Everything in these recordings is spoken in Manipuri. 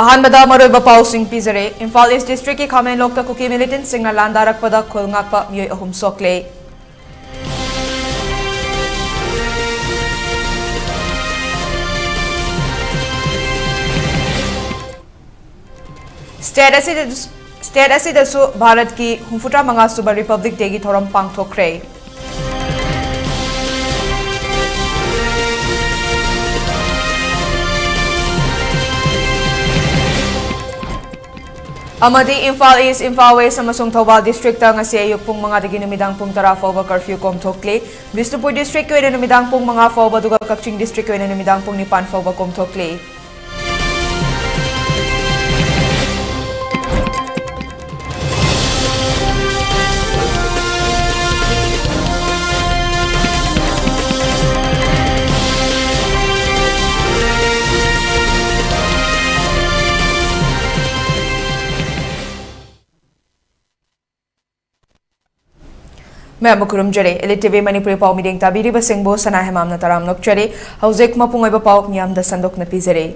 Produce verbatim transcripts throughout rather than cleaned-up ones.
ꯑꯍꯥꯟꯕꯗ ꯃꯔꯨꯑꯣꯏꯕ ꯄꯥꯎꯁꯤꯡ ꯄꯤꯖꯔꯦ꯫ ꯏꯝꯐꯥꯜ ꯏꯁ ꯗꯤꯁꯇ꯭ꯔꯤꯛꯀꯤ ꯈꯥꯃꯦꯟꯂꯣꯛꯇ ꯀꯨꯀꯤ ꯃꯤꯂꯤꯇꯦꯟꯠꯁꯤꯡꯅ ꯂꯥꯟꯗꯥꯔꯛꯄꯗ ꯈꯨꯜ ꯉꯥꯛꯄ ꯃꯤꯑꯣꯏ ꯑꯍꯨꯝ ꯁꯣꯛꯂꯦ꯫ ꯁ꯭ꯇꯦꯠ ꯑꯁꯤꯗ, ꯁ꯭ꯇꯦꯠ ꯑꯁꯤꯗꯁꯨ ꯚꯥꯔꯠꯀꯤ ꯍꯨꯝꯐꯨꯇꯔꯥ ꯃꯉꯥ ꯁꯨꯕ ꯔꯤꯄꯕ꯭ꯂꯤꯛ ꯗꯦꯒꯤ ꯊꯧꯔꯝ ꯄꯥꯡꯊꯣꯛꯈ꯭ꯔꯦ꯫ ꯑꯃꯗꯤ ꯏꯝꯐꯥꯜ ꯏꯁ, ꯏꯝꯐꯥꯜ ꯋꯦꯁ ꯑꯃꯁꯨꯡ ꯊꯧꯕꯥꯜ ꯗꯤꯁꯇ꯭ꯔꯤꯛꯇ ꯉꯁꯤ ꯑꯌꯨꯛ ꯄꯨꯡ ꯃꯉꯥꯗꯒꯤ ꯅꯨꯃꯤꯗꯥꯡ ꯄꯨꯡ ꯇꯔꯥ ꯐꯥꯎꯕ ꯀꯔꯐ꯭ꯌꯨ ꯀꯣꯝꯊꯣꯛꯂꯤ꯫ ꯕꯤꯁꯅꯨꯄꯨꯔ ꯗꯤꯁꯇ꯭ꯔꯤꯛꯀꯤ ꯑꯣꯏꯅ ꯅꯨꯃꯤꯗꯥꯡ ꯄꯨꯡ ꯃꯉꯥ ꯐꯥꯎꯕ, ꯑꯗꯨꯒ ꯀꯛꯆꯤꯡ ꯗꯤꯁꯇ꯭ꯔꯤꯛꯀꯤ ꯑꯣꯏꯅ ꯅꯨꯃꯤꯗꯥꯡ ꯄꯨꯡ ꯅꯤꯄꯥꯟ ꯐꯥꯎꯕ ꯀꯣꯝꯊꯣꯛꯂꯤ꯫ ꯃꯌꯥꯝꯕꯨ ꯈꯨꯔꯨꯝꯖꯔꯤ꯫ Elite ꯇꯤ ꯚꯤ ꯃꯅꯤꯄꯨꯔꯤ ꯄꯥꯎ ꯃꯤꯠꯌꯦꯡ ꯇꯥꯕꯤꯔꯤꯕꯁꯤꯡꯕꯨ ꯁꯅꯥ ꯍꯦꯃꯥꯝꯅ ꯇꯔꯥꯝꯅ ꯑꯣꯛꯆꯔꯤ꯫ ꯍꯧꯖꯤꯛ ꯃꯄꯨꯡ ꯑꯣꯏꯕ ꯄꯥꯎ ꯃꯤꯌꯥꯝꯗ ꯁꯟꯗꯣꯛꯅ ꯄꯤꯖꯔꯤ꯫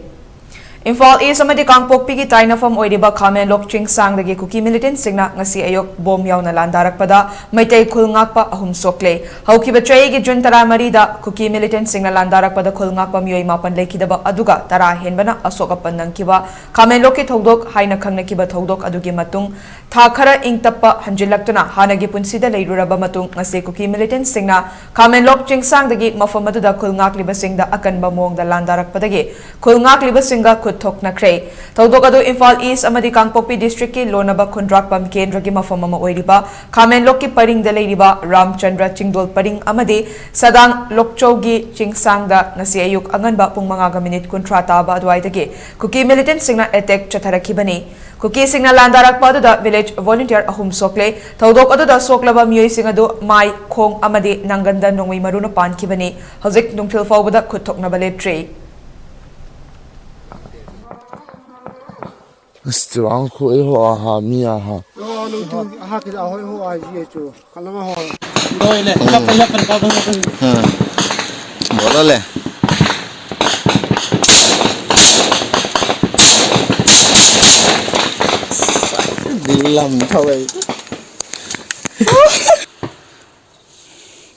ꯏꯝꯐꯥꯜ ꯏꯁ ꯑꯃꯗꯤ ꯀꯥꯡꯄꯣꯛꯄꯤꯒꯤ ꯇꯥꯏꯅꯐꯝ ꯑꯣꯏꯔꯤꯕ ꯈꯥꯃꯦꯟꯂꯣꯛ ꯆꯤꯡꯁꯥꯡꯗꯒꯤ ꯀꯨꯀꯤ ꯃꯤꯂꯤꯇꯦꯟꯠꯁꯤꯡꯅ ꯉꯁꯤ ꯑꯌꯨꯛ ꯕꯣꯝ ꯌꯥꯎꯅ ꯂꯥꯟꯗꯥꯔꯛꯄꯗ ꯃꯩꯇꯩ ꯈꯨꯜ ꯉꯥꯛꯄ ꯑꯍꯨꯝ ꯁꯣꯛꯂꯦ꯫ ꯍꯧꯈꯤꯕ ꯆꯍꯤꯒꯤ ꯖꯨꯟ ꯇꯔꯥꯃꯔꯤꯗ ꯀꯨꯀꯤ ꯃꯤꯂꯤꯇꯦꯟꯠꯁꯤꯡꯅ ꯂꯥꯟꯗꯥꯔꯛꯄꯗ ꯈꯨꯜ ꯉꯥꯛꯄ ꯃꯤꯑꯣꯏ ꯃꯥꯄꯟ ꯂꯩꯈꯤꯗꯕ ꯑꯗꯨꯒ ꯇꯔꯥ ꯍꯦꯟꯕꯅ ꯑꯁꯣꯛ ꯑꯄꯟ ꯅꯪꯈꯤꯕ ꯈꯥꯃꯦꯟꯂꯣꯛꯀꯤ ꯊꯧꯗꯣꯛ ꯍꯥꯏꯅ ꯈꯪꯅꯈꯤꯕ ꯊꯧꯗꯣꯛ ꯑꯗꯨꯒꯤ ꯃꯇꯨꯡ ꯊꯥ ꯈꯔ ꯏꯪ ꯇꯞꯄ ꯍꯟꯖꯤꯜꯂꯛꯇꯨꯅ ꯍꯥꯟꯅꯒꯤ ꯄꯨꯟꯁꯤꯗ ꯂꯩꯔꯨꯔꯕ ꯃꯇꯨꯡ, ꯉꯁꯤ ꯀꯨꯀꯤ ꯃꯤꯂꯤꯇꯦꯟꯠꯁꯤꯡꯅ ꯈꯥꯃꯦꯟꯂꯣꯛ ꯆꯤꯡꯁꯥꯡꯗꯒꯤ ꯃꯐꯝ ꯑꯗꯨꯗ ꯈꯨꯜ ꯉꯥꯛꯂꯤꯕꯁꯤꯡꯗ ꯑꯀꯟꯕ ꯃꯑꯣꯡꯗ ꯂꯥꯟꯗꯥꯔꯛꯄꯗꯒꯤ ꯈꯨꯜ ꯉꯥꯛꯂꯤꯕꯁꯤꯡꯒ ꯈꯨꯠ ꯊꯣꯛꯅꯈ꯭ꯔꯦ꯫ ꯊꯧꯗꯣꯛ ꯑꯗꯨ ꯏꯝꯐꯥꯜ ꯏꯁ ꯑꯃꯗꯤ ꯀꯥꯡꯄꯣꯛꯄꯤ ꯗꯤꯁꯇ꯭ꯔꯤꯛꯀꯤ ꯂꯣꯟꯅꯕ ꯈꯨꯟꯗ꯭ꯔꯥꯛꯄꯝ ꯀꯦꯟꯗ꯭ꯔꯒꯤ ꯃꯐꯝ ꯑꯃ ꯑꯣꯏꯔꯤꯕ ꯈꯥꯃꯦꯟꯂꯣꯛꯀꯤ ꯄꯔꯤꯡꯗ ꯂꯩꯔꯤꯕ ꯔꯥꯝꯆꯟꯗ꯭ꯔ ꯆꯤꯡꯗꯣꯜ ꯄꯔꯤꯡ ꯑꯃꯗꯤ ꯁꯗꯥꯡ ꯂꯣꯛꯆꯧꯒꯤ ꯆꯤꯡꯁꯥꯡꯗ ꯉꯁꯤ ꯑꯌꯨꯛ ꯑꯉꯟꯕ ꯄꯨꯡ ꯃꯉꯥꯒ ꯃꯤꯅꯤꯠ ꯀꯨꯟꯊ꯭ꯔꯥ ꯇꯥꯕ ꯑꯗꯨꯋꯥꯏꯗꯒꯤ ꯀꯨꯀꯤ ꯃꯤꯂꯤꯇꯦꯟꯠꯁꯤꯡꯅ ꯑꯦꯇꯦꯛ ꯆꯠꯊꯔꯛꯈꯤꯕꯅꯤ꯫ ꯀꯨꯀꯤꯁꯤꯡꯅ ꯂꯥꯟꯗꯥꯔꯛꯄ ꯑꯗꯨꯗ ꯚꯤꯂꯦꯖ ꯚꯣꯂꯨꯟꯇꯤꯌꯔ ꯑꯍꯨꯝ ꯁꯣꯛꯂꯦ꯫ ꯊꯧꯗꯣꯛ ꯑꯗꯨꯗ ꯁꯣꯛꯂꯕ ꯃꯤꯑꯣꯏꯁꯤꯡ ꯑꯗꯨ ꯃꯥꯏ, ꯈꯣꯡ ꯑꯃꯗꯤ ꯅꯪꯒꯟꯗ ꯅꯣꯡꯃꯩ ꯃꯔꯨꯅ ꯄꯥꯟꯈꯤꯕꯅꯤ꯫ ꯍꯧꯖꯤꯛ ꯅꯨꯡꯊꯤꯜ ꯐꯥꯎꯕꯗ ꯈꯨꯠ ꯊꯣꯛꯅꯕ ꯂꯦꯞꯇ꯭ꯔꯤ꯫ ꯑꯁ, ꯆꯨꯔꯥꯡꯈꯣꯛ ꯍꯣ ꯑꯍꯥ ꯃꯤ ꯑꯍꯥ꯫ ꯎꯝ꯫ ꯕꯣꯂꯣꯂꯦ꯫ ꯂꯝ ꯊꯧꯔꯛꯏ꯫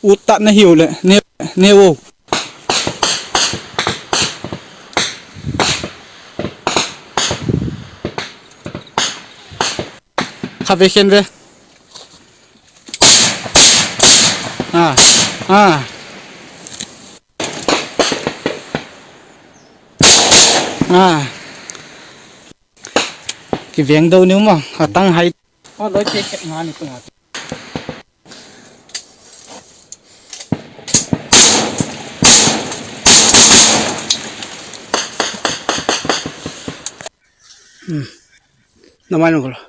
ꯎ ꯇꯠꯅ ꯍꯤꯎꯂꯦ, ꯅꯦ-, ꯅꯦꯋꯣ꯫ ꯈꯥꯕꯩ ꯈꯦꯟꯕ꯫ ꯑꯥ, ꯑꯥ꯫ ꯑꯥ꯫ ꯀꯤꯕꯦꯡꯗꯧꯅꯤ ꯃꯣ, ꯉꯥꯛꯇꯪ ꯍꯥꯏ꯫ ꯑꯣ, ꯂꯣꯏ ꯇꯦꯛ ꯇꯦꯛ ꯉꯥꯡꯉꯤ ꯉꯥꯛꯇꯪ꯫ ꯎꯝ꯫ ꯅꯃꯥꯏ ꯅꯣꯡꯈꯠꯂꯣ꯫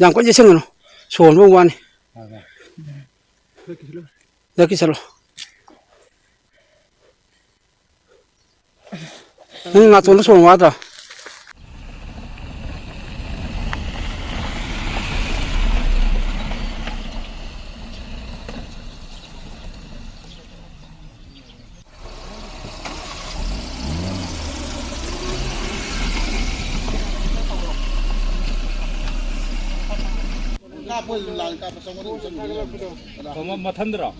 ꯌꯥꯝ ꯀꯟꯅ ꯌꯩꯁꯟꯒꯅꯨ꯫ ꯁꯣꯔ ꯍꯣꯟꯕ ꯋꯥꯅꯤ꯫ ꯍꯟꯗꯛꯀꯤ ꯆꯠꯂꯣ꯫ ꯅꯪ ꯅꯥꯇꯣꯟꯗ ꯁꯣꯔ ꯋꯥꯗ꯭ꯔꯣ? ꯃꯊꯟꯗꯔꯣ?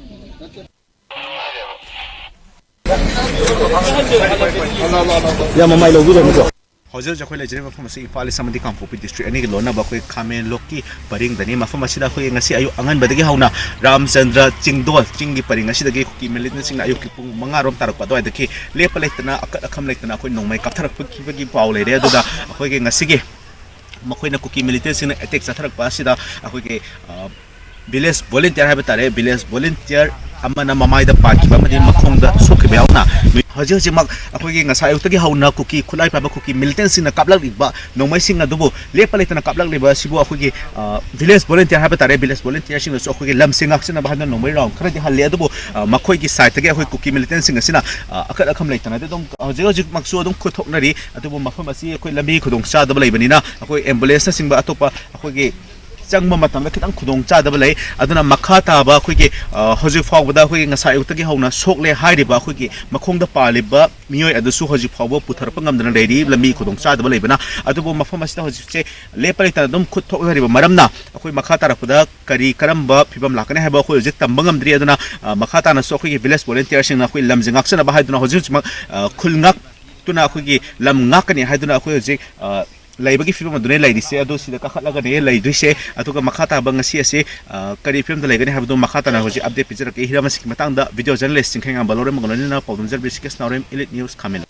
ꯌꯥꯝ ꯃꯃꯥꯏ ꯂꯧꯕꯤꯔꯝꯃꯤꯀꯣ꯫ ꯍꯧꯖꯤꯛ ꯍꯧꯖꯤꯛ ꯑꯩꯈꯣꯏ ꯂꯩꯖꯔꯤꯕ ꯃꯐꯝ ꯑꯁꯤ ꯏꯝꯐꯥꯜ ꯏꯁ ꯑꯃꯗꯤ ꯀꯥꯡꯄꯣꯛꯄꯤ ꯗꯤꯁꯇ꯭ꯔꯤꯛ ꯑꯅꯤꯒꯤ ꯂꯣꯟꯅꯕ ꯑꯩꯈꯣꯏ ꯈꯥꯃꯦꯟ ꯂꯣꯛꯀꯤ ꯄꯔꯤꯡꯗꯅꯤ꯫ ꯃꯐꯝ ꯑꯁꯤꯗ ꯑꯩꯈꯣꯏ ꯉꯁꯤ ꯑꯌꯨꯛ ꯑꯉꯟꯕꯗꯒꯤ ꯍꯧꯅ ꯔꯥꯝꯆꯟꯗ꯭ꯔ ꯆꯤꯡꯗꯣꯜ ꯆꯤꯡꯒꯤ ꯄꯔꯤꯡ ꯑꯁꯤꯗꯒꯤ ꯀꯨꯀꯤ ꯃꯤꯂꯤꯇꯦꯟꯁꯤꯡꯅ ꯑꯌꯨꯛꯀꯤ ꯄꯨꯡ ꯃꯉꯥ ꯔꯣꯝ ꯇꯥꯔꯛꯄ ꯑꯗꯨꯋꯥꯏꯗꯒꯤ ꯂꯦꯞꯄ ꯂꯩꯇꯅ, ꯑꯀꯟ ꯑꯈꯝ ꯂꯩꯇꯅ ꯑꯩꯈꯣꯏ ꯅꯣꯡꯃꯩ ꯀꯥꯞꯊꯔꯛꯄꯒꯤ ꯄꯥꯎ ꯂꯩꯔꯦ꯫ ꯑꯗꯨꯗ ꯑꯩꯈꯣꯏꯒꯤ ꯉꯁꯤꯒꯤ ꯃꯈꯣꯏꯅ ꯀꯨꯀꯤ ꯃꯤꯂꯤꯇꯦꯟꯁꯤꯡꯅ ꯑꯦꯇꯦꯛ ꯆꯠꯊꯔꯛꯄ ꯑꯁꯤꯗ ꯑꯩꯈꯣꯏꯒꯤ, ꯑ, ꯚꯤꯂꯦꯖ ꯚꯣꯂꯨꯟꯇꯤꯌꯔ ꯍꯥꯏꯕ ꯇꯥꯔꯦ, ꯚꯤꯂꯦꯖ ꯚꯣꯂꯨꯟꯇꯤꯌꯔ ꯑꯃꯅ ꯃꯃꯥꯏꯗ ꯄꯥꯟꯈꯤꯕ ꯑꯃꯗꯤ ꯃꯈꯣꯡꯗ ꯁꯣꯛꯈꯤꯕ ꯌꯥꯎꯅ ꯍꯧꯖꯤꯛ ꯍꯧꯖꯤꯛꯃꯛ ꯑꯩꯈꯣꯏꯒꯤ ꯉꯁꯥꯏ ꯑꯌꯨꯛꯇꯒꯤ ꯍꯧꯅ ꯀꯨꯀꯤ ꯈꯨꯠꯂꯥꯏ ꯄꯥꯏꯕ ꯀꯨꯀꯤ ꯃꯤꯂꯤꯇꯦꯟꯁꯤꯡꯅ ꯀꯥꯞꯂꯛꯂꯤꯕ ꯅꯣꯡꯃꯩꯁꯤꯡ ꯑꯗꯨꯕꯨ ꯂꯦꯞꯄ ꯂꯩꯇꯅ ꯀꯥꯞꯂꯛꯂꯤꯕ ꯑꯁꯤꯕꯨ ꯑꯩꯈꯣꯏꯒꯤ, ꯑ, ꯚꯤꯂꯦꯖ ꯚꯣꯂꯨꯟꯇꯤꯌꯔ ꯍꯥꯏꯕ ꯇꯥꯔꯦ, ꯚꯤꯂꯦꯖ ꯚꯣꯂꯨꯟꯇꯤꯌꯔꯁꯤꯡꯅꯁꯨ ꯑꯩꯈꯣꯏꯒꯤ ꯂꯝꯁꯦ ꯉꯥꯛꯁꯦꯟꯅꯕ ꯍꯥꯏꯗꯅ ꯅꯣꯡꯃꯩ ꯔꯥꯎꯟ ꯈꯔꯗꯤ ꯍꯜꯂꯦ꯫ ꯑꯗꯨꯕꯨ, ꯑ, ꯃꯈꯣꯏꯒꯤ ꯁꯥꯏꯠꯇꯒꯤ ꯑꯩꯈꯣꯏ ꯀꯨꯀꯤ ꯃꯤꯂꯤꯇꯦꯟꯁꯤꯡ ꯑꯁꯤꯅ, ꯑ, ꯑꯀꯟ ꯑꯈꯝ ꯂꯩꯇꯅꯗꯤ ꯑꯗꯨꯝ ꯍꯧꯖꯤꯛ ꯍꯧꯖꯤꯛꯃꯛꯁꯨ ꯑꯗꯨꯝ ꯈꯨꯠꯊꯣꯛꯅꯔꯤ꯫ ꯑꯗꯨꯕꯨ ꯃꯐꯝ ꯑꯁꯤ ꯑꯩꯈꯣꯏ ꯂꯝꯕꯤ ꯈꯨꯗꯣꯡꯆꯥꯗꯕ ꯂꯩꯕꯅꯤꯅ ꯑꯩꯈꯣꯏ ꯑꯦꯝꯕꯨꯂꯦꯟꯁꯅꯆꯤꯡꯕ ꯑꯇꯣꯞꯄ ꯑꯩꯈꯣꯏꯒꯤ ꯆꯪꯕ ꯃꯇꯝꯗ ꯈꯤꯇꯪ ꯈꯨꯗꯣꯡ ꯆꯥꯗꯕ ꯂꯩ꯫ ꯑꯗꯨꯅ ꯃꯈꯥ ꯇꯥꯕ ꯑꯩꯈꯣꯏꯒꯤ, ꯑ, ꯍꯧꯖꯤꯛ ꯐꯥꯎꯕꯗ ꯑꯩꯈꯣꯏꯒꯤ ꯉꯁꯥꯏ ꯑꯌꯨꯛꯇꯒꯤ ꯍꯧꯅ ꯁꯣꯛꯂꯦ ꯍꯥꯏꯔꯤꯕ ꯑꯩꯈꯣꯏꯒꯤ ꯃꯈꯣꯡꯗ ꯄꯥꯜꯂꯤꯕ ꯃꯤꯑꯣꯏ ꯑꯗꯨꯁꯨ ꯍꯧꯖꯤꯛ ꯐꯥꯎꯕ ꯄꯨꯊꯔꯛꯄ ꯉꯝꯗꯅ ꯂꯩꯔꯤ, ꯂꯝꯕꯤ ꯈꯨꯗꯣꯡ ꯆꯥꯗꯕ ꯂꯩꯕꯅ꯫ ꯑꯗꯨꯕꯨ ꯃꯐꯝ ꯑꯁꯤꯗ ꯍꯧꯖꯤꯛꯁꯦ ꯂꯦꯞꯄ ꯂꯩꯇꯅ ꯑꯗꯨꯝ ꯈꯨꯠ ꯊꯣꯛꯅꯔꯤꯕ ꯃꯔꯝꯅ ꯑꯩꯈꯣꯏ ꯃꯈꯥ ꯇꯥꯔꯛꯄꯗ ꯀꯔꯤ ꯀꯔꯝꯕ ꯐꯤꯕꯝ ꯂꯥꯛꯀꯅꯤ ꯍꯥꯏꯕ ꯑꯩꯈꯣꯏ ꯍꯧꯖꯤꯛ ꯇꯝꯕ ꯉꯝꯗ꯭ꯔꯤ꯫ ꯑꯗꯨꯅ, ꯑ, ꯃꯈꯥ ꯇꯥꯅꯁꯨ ꯑꯩꯈꯣꯏꯒꯤ village volunteerꯁꯤꯡꯅ ꯑꯩꯈꯣꯏ ꯂꯝꯁꯦ ꯉꯥꯛꯆꯅꯕ ꯍꯥꯏꯗꯨꯅ ꯍꯧꯖꯤꯛ ꯍꯧꯖꯤꯛꯃꯛ, ꯑ, ꯈꯨꯜ ꯉꯥꯛꯇꯨꯅ ꯑꯩꯈꯣꯏꯒꯤ ꯂꯝ ꯉꯥꯛꯀꯅꯤ ꯍꯥꯏꯗꯨꯅ ꯑꯩꯈꯣꯏ ꯍꯧꯖꯤꯛ, ꯑ, ꯂꯩꯕꯒꯤ ꯐꯤꯕꯝ ꯑꯗꯨꯅꯦ ꯂꯩꯔꯤꯁꯦ꯫ ꯑꯗꯣ ꯁꯤꯗ ꯀꯥꯈꯠꯂꯒꯅꯦ ꯂꯩꯗꯣꯏꯁꯦ꯫ ꯑꯗꯨꯒ ꯃꯈꯥ ꯇꯥꯕ ꯉꯁꯤ ꯑꯁꯤ, ꯑ, ꯀꯔꯤ ꯐꯤꯕꯝꯗ ꯂꯩꯒꯅꯤ ꯍꯥꯏꯕꯗꯨ ꯃꯈꯥ ꯇꯥꯅ ꯍꯧꯖꯤꯛ update ꯄꯤꯖꯔꯛꯀꯦ꯫ ꯍꯤꯔꯝ ꯑꯁꯤꯒꯤ ꯃꯇꯥꯡꯗ video journalist ꯆꯤꯡꯈꯩꯉꯥꯝꯕ ꯂꯧꯔꯦꯝꯕꯒ ꯂꯣꯏꯅꯅ ꯄꯥꯎꯗꯝꯖꯔꯕꯤ ꯁꯤ ꯀꯦ ꯁꯅꯥꯎꯔꯦꯝ, Elite News, ꯈꯥꯃꯦꯟ꯫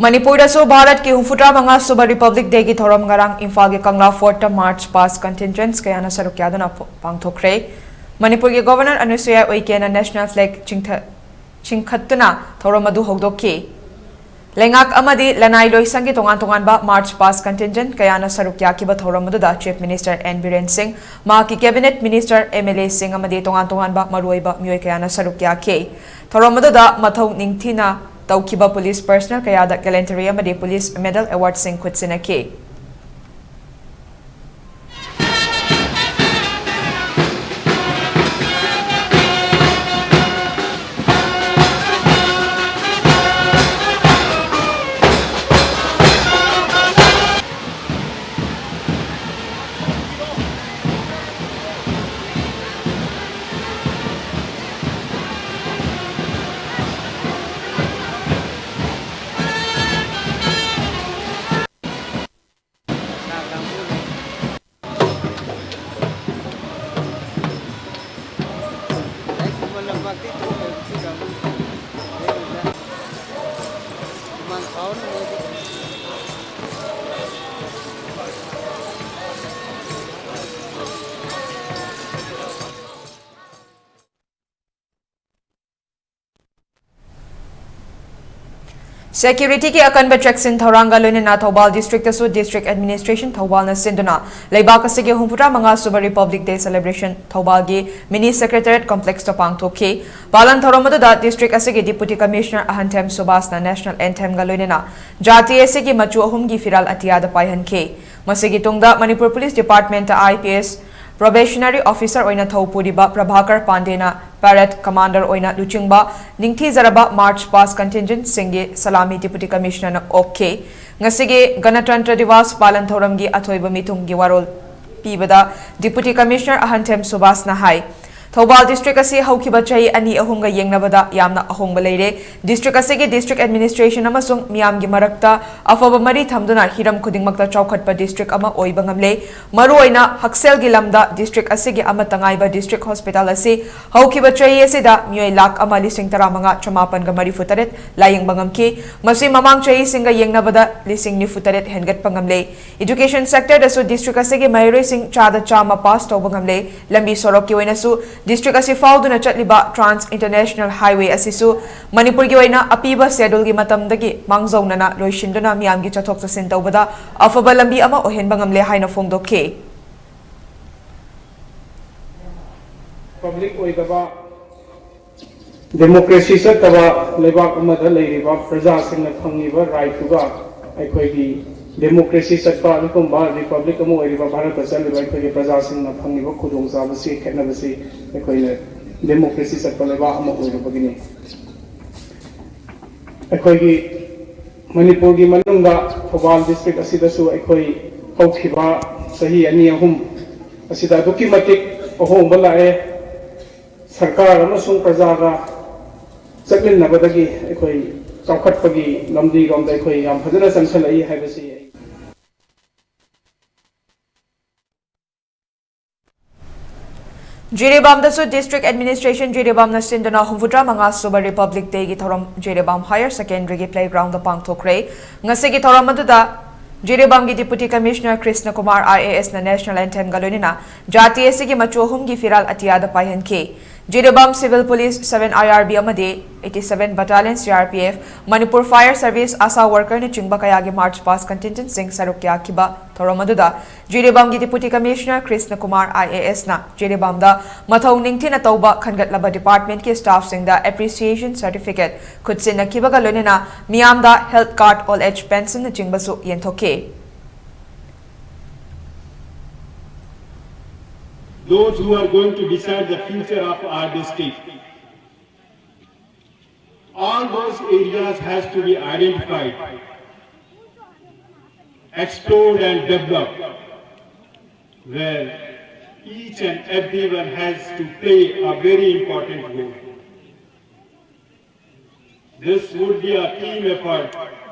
ꯃꯅꯤꯄꯨꯔꯗꯁꯨ ꯚꯥꯔꯠꯀꯤ ꯍꯨꯝꯐꯨꯇꯔꯥ ꯃꯉꯥ ꯁꯨꯕ Republic Dayꯒꯤ ꯊꯧꯔꯝ ꯉꯔꯥꯡ ꯏꯝꯐꯥꯜꯒꯤ ꯀꯪꯂꯥ Fortꯇ March Past contingents ꯀꯌꯥꯅ ꯁꯔꯨꯛ ꯌꯥꯗꯨꯅ ꯄ-, ꯄꯥꯡꯊꯣꯛꯈ꯭ꯔꯦ꯫ ꯃꯅꯤꯄꯨꯔꯒꯤ Governor ꯑꯅꯨꯁꯨꯌꯥ ꯎꯏꯀꯦꯅ National Flag ꯆꯤꯡꯊ-, ꯆꯤꯡꯈꯠꯇꯨꯅ ꯊꯧꯔꯝ ꯑꯗꯨ ꯍꯧꯗꯣꯛꯈꯤ꯫ ꯂꯩꯉꯥꯛ ꯑꯃꯗꯤ ꯂꯅꯥꯏ ꯂꯣꯏꯁꯪꯒꯤ ꯇꯣꯉꯥꯟ ꯇꯣꯉꯥꯟꯕ March Past contingent ꯀꯌꯥꯅ ꯁꯔꯨꯛ ꯌꯥꯈꯤꯕ ꯊꯧꯔꯝ ꯑꯗꯨꯗ Chief Minister N ꯕꯤꯔꯦꯟ ꯁꯤꯡ, ꯃꯍꯥꯛꯀꯤ Cabinet Minister, MLAꯁꯤꯡ ꯑꯃꯗꯤ ꯇꯣꯉꯥꯟ ꯇꯣꯉꯥꯟꯕ ꯃꯔꯨꯑꯣꯏꯕ ꯃꯤꯑꯣꯏ ꯀꯌꯥꯅ ꯁꯔꯨꯛ ꯌꯥꯈꯤ꯫ ꯊꯧꯔꯝ ꯑꯗꯨꯗ ꯃꯊꯧ ꯅꯤꯡꯊꯤꯅ ꯇꯧꯈꯤꯕ police personnel ꯀꯌꯥꯗ gallantry ꯑꯃꯗꯤ police medal awardꯁꯤꯡ ꯈꯨꯠꯁꯤꯟꯅꯈꯤ꯫ Security-ꯒꯤ ꯑꯀꯟꯕ ꯆꯦꯛꯁꯤꯟ ꯊꯧꯔꯥꯡꯒ ꯂꯣꯏꯅꯅ ꯊꯧꯕꯥꯜ district-ꯇꯁꯨ District Administration ꯊꯧꯕꯥꯜꯅ ꯁꯤꯟꯗꯨꯅ ꯂꯩꯕꯥꯛ ꯑꯁꯤꯒꯤ ꯍꯨꯝꯐꯨꯇꯔꯥ ꯃꯉꯥ ꯁꯨꯕ Republic Day celebration ꯊꯧꯕꯥꯜꯒꯤ Mini Secretariat Complex-ꯇ ꯄꯥꯡꯊꯣꯛꯈꯤ꯫ ꯄꯥꯂꯟ ꯊꯧꯔꯝ ꯑꯗꯨꯗ district ꯑꯁꯤꯒꯤ Deputy Commissioner ꯑꯍꯟꯊꯦꯝ ꯁꯨꯕꯥꯁꯅ national anthem-ꯒ ꯂꯣꯏꯅꯅ ꯖꯥꯇꯤ ꯑꯁꯤꯒꯤ ꯃꯆꯨ ꯑꯍꯨꯝꯒꯤ ꯐꯤꯔꯥꯜ ꯑꯇꯤꯌꯥꯗ ꯄꯥꯏꯍꯟꯈꯤ꯫ ꯃꯁꯤꯒꯤ ꯇꯨꯡꯗ Manipur Police Department-ꯇ I P S probationary officer ꯑꯣꯏꯅ ꯊꯧ ꯄꯨꯔꯤꯕ ꯄ꯭ꯔꯚꯥꯀꯔ ꯄꯥꯟꯗꯦꯅ parade commander ꯑꯣꯏꯅ ꯂꯨꯆꯤꯡꯕ ꯅꯤꯡꯊꯤꯖꯔꯕ March Past Contingent-ꯁꯤꯡꯒꯤ ꯁꯂꯥꯃꯤ Deputy Commissioner-ꯅ ꯑꯣꯛꯈꯤ꯫ ꯉꯁꯤꯒꯤ ꯒꯅꯇꯟꯇ꯭ꯔ ꯗꯤꯋꯥꯁ ꯄꯥꯂꯟ ꯊꯧꯔꯝꯒꯤ ꯑꯊꯣꯏꯕ ꯃꯤꯊꯨꯡꯒꯤ ꯋꯥꯔꯣꯜ ꯄꯤꯕꯗ Deputy Commissioner ꯑꯍꯟꯊꯦꯝ ꯁꯨꯕꯥꯁꯅ ꯍꯥꯏ, ꯊꯧꯕꯥꯜ district ꯑꯁꯤ ꯍꯧꯈꯤꯕ ꯆꯍꯤ ꯑꯅꯤ ꯑꯍꯨꯝꯒ ꯌꯦꯡꯅꯕꯗ ꯌꯥꯝꯅ ꯑꯍꯣꯡꯕ ꯂꯩꯔꯦ꯫ District ꯑꯁꯤꯒꯤ District Administration ꯑꯃꯁꯨꯡ ꯃꯤꯌꯥꯝꯒꯤ ꯃꯔꯛꯇ ꯑꯐꯕ ꯃꯔꯤ ꯊꯝꯗꯨꯅ ꯍꯤꯔꯝ ꯈꯨꯗꯤꯡꯃꯛꯇ ꯆꯥꯎꯈꯠꯄ district ꯑꯃ ꯑꯣꯏꯕ ꯉꯝꯂꯦ꯫ ꯃꯔꯨꯑꯣꯏꯅ ꯍꯛꯁꯦꯜꯒꯤ ꯂꯝꯗ district ꯑꯁꯤꯒꯤ ꯑꯃꯠꯇ ꯉꯥꯏꯕ District Hospital ꯑꯁꯤ ꯍꯧꯈꯤꯕ ꯆꯍꯤ ꯑꯁꯤꯗ ꯃꯤꯑꯣꯏ ꯂꯥꯈ ꯑꯃ ꯂꯤꯁꯤꯡ ꯇꯔꯥꯃꯉꯥ ꯆꯃꯥꯄꯟꯒ ꯃꯔꯤꯐꯨ ꯇꯔꯦꯠ ꯂꯥꯌꯦꯡꯕ ꯉꯝꯈꯤ꯫ ꯃꯁꯤ ꯃꯃꯥꯡ ꯆꯍꯤꯁꯤꯡꯒ ꯌꯦꯡꯅꯕꯗ ꯂꯤꯁꯤꯡ ꯅꯤꯐꯨ ꯇꯔꯦꯠ ꯍꯦꯟꯒꯠꯄ ꯉꯝꯂꯦ꯫ Education sector-ꯗꯁꯨ district ꯑꯁꯤꯒꯤ ꯃꯍꯩꯔꯣꯏꯁꯤꯡ ꯆꯥꯗ ꯆꯥꯝꯃ pass ꯇꯧꯕ ꯉꯝꯂꯦ꯫ ꯂꯝꯕꯤ ꯁꯣꯔꯣꯛꯀꯤ ꯑꯣꯏꯅꯁꯨ district ꯑꯁꯤ ꯐꯥꯎꯗꯨꯅ ꯆꯠꯂꯤꯕ Trans International Highway ꯑꯁꯤꯁꯨ ꯃꯅꯤꯄꯨꯔꯒꯤ ꯑꯣꯏꯅ ꯑꯄꯤꯕ schedule-ꯒꯤ ꯃꯇꯝꯗꯒꯤ ꯃꯥꯡꯖꯧꯅꯅ ꯂꯣꯏꯁꯤꯟꯗꯨꯅ ꯃꯤꯌꯥꯝꯒꯤ ꯆꯠꯊꯣꯛ ꯆꯠꯁꯤꯟ ꯇꯧꯕꯗ ꯑꯐꯕ ꯂꯝꯕꯤ ꯑꯃ ꯑꯣꯏꯍꯟꯕ ꯉꯝꯂꯦ ꯍꯥꯏꯅ ꯐꯣꯡꯗꯣꯛꯈꯤ꯫ Public ꯑꯣꯏꯗꯕ, democracy ꯆꯠꯇꯕ ꯂꯩꯕꯥꯛ ꯑꯃꯗ ꯂꯩꯔꯤꯕ ꯄ꯭ꯔꯖꯥꯁꯤꯡꯅ ꯐꯪꯉꯤꯕ right-ꯇꯨꯒ ꯑꯩꯈꯣꯏꯒꯤ democracy ꯆꯠꯄ ꯑꯗꯨꯒꯨꯝꯕ republic ꯑꯃ ꯑꯣꯏꯔꯤꯕ ꯚꯥꯔꯠꯇ ꯆꯠꯂꯤꯕ ꯑꯩꯈꯣꯏꯒꯤ ꯄ꯭ꯔꯖꯥꯁꯤꯡꯅ ꯐꯪꯉꯤꯕ ꯈꯨꯗꯣꯡꯆꯥꯕꯁꯤ ꯈꯦꯠꯅꯕꯁꯤ ꯑꯩꯈꯣꯏꯅ democracy ꯆꯠꯄ ꯂꯩꯕꯥꯛ ꯑꯃ ꯑꯣꯏꯔꯨꯕꯒꯤꯅꯤ꯫ ꯑꯩꯈꯣꯏꯒꯤ ꯃꯅꯤꯄꯨꯔꯒꯤ ꯃꯅꯨꯡꯗ ꯊꯧꯕꯥꯜ district ꯑꯁꯤꯗꯁꯨ ꯑꯩꯈꯣꯏ ꯍꯧꯈꯤꯕ ꯆꯍꯤ ꯑꯅꯤ ꯑꯍꯨꯝ ꯑꯁꯤꯗ ꯑꯗꯨꯛꯀꯤ ꯃꯇꯤꯛ ꯑꯍꯣꯡꯕ ꯂꯥꯛꯑꯦ꯫ ꯁꯔꯀꯥꯔ ꯑꯃꯁꯨꯡ ꯄ꯭ꯔꯖꯥꯒ ꯆꯠꯃꯤꯟꯅꯕꯗꯒꯤ ꯑꯩꯈꯣꯏ ꯆꯥꯎꯈꯠꯄꯒꯤ ꯂꯝꯕꯤꯔꯣꯝꯗ ꯑꯩꯈꯣꯏ ꯌꯥꯝ ꯐꯖꯅ ꯆꯪꯁꯤꯜꯂꯛꯏ ꯍꯥꯏꯕꯁꯤ ꯑꯩ ꯖꯤꯔꯤꯕꯥꯝꯗꯁꯨ District Administration ꯖꯤꯔꯤꯕꯥꯝꯅ ꯁꯤꯟꯗꯨꯅ ꯍꯨꯝꯐꯨꯇꯔꯥ ꯃꯉꯥ ꯁꯨꯕ Republic Day-ꯒꯤ ꯊꯧꯔꯝ ꯖꯤꯔꯤꯕꯥꯝ Higher Secondary-ꯒꯤ playground-ꯗ ꯄꯥꯡꯊꯣꯛꯈ꯭ꯔꯦ꯫ ꯉꯁꯤꯒꯤ ꯊꯧꯔꯝ ꯑꯗꯨꯗ ꯖꯤꯔꯤꯕꯥꯝꯒꯤ Deputy Commissioner Krishna Kumar I A S-ꯅ national anthem-ꯒ ꯂꯣꯏꯅꯅ ꯖꯥꯇꯤ ꯑꯁꯤꯒꯤ ꯃꯆꯨ ꯑꯍꯨꯝꯒꯤ ꯐꯤꯔꯥꯜ ꯑꯇꯤꯌꯥꯗ ꯄꯥꯏꯍꯟꯈꯤ꯫ Jiribam Civil Police, seven IRB ꯑꯃꯗꯤ eighty seven Battalion CRPF, Manipur Fire Service, ASHA worker ꯅꯆꯤꯡꯕ ꯀꯌꯥꯒꯤ March Past contingent ꯁꯤꯡ ꯁꯔꯨꯛ ꯌꯥꯈꯤꯕ ꯊꯧꯔꯝ ꯑꯗꯨꯗ ꯖꯤꯔꯤꯕꯥꯝꯒꯤ Deputy Commissioner Krishna Kumar IAS ꯅ ꯖꯤꯔꯤꯕꯥꯝꯗ ꯃꯊꯧ ꯅꯤꯡꯊꯤꯅ ꯇꯧꯕ ꯈꯟꯒꯠꯂꯕ department ꯀꯤ staff ꯁꯤꯡꯗ appreciation certificate ꯈꯨꯠꯁꯤꯟꯅꯈꯤꯕꯒ ꯂꯣꯏꯅꯅ ꯃꯤꯌꯥꯝꯗ health card, old age pension ꯅꯆꯤꯡꯕꯁꯨ ꯌꯦꯟꯊꯣꯛꯈꯤ꯫ Those who are going to decide the future of our district. All those areas has to be identified, explored and developed, where each and everyone has to play a very important role. This would be a team effort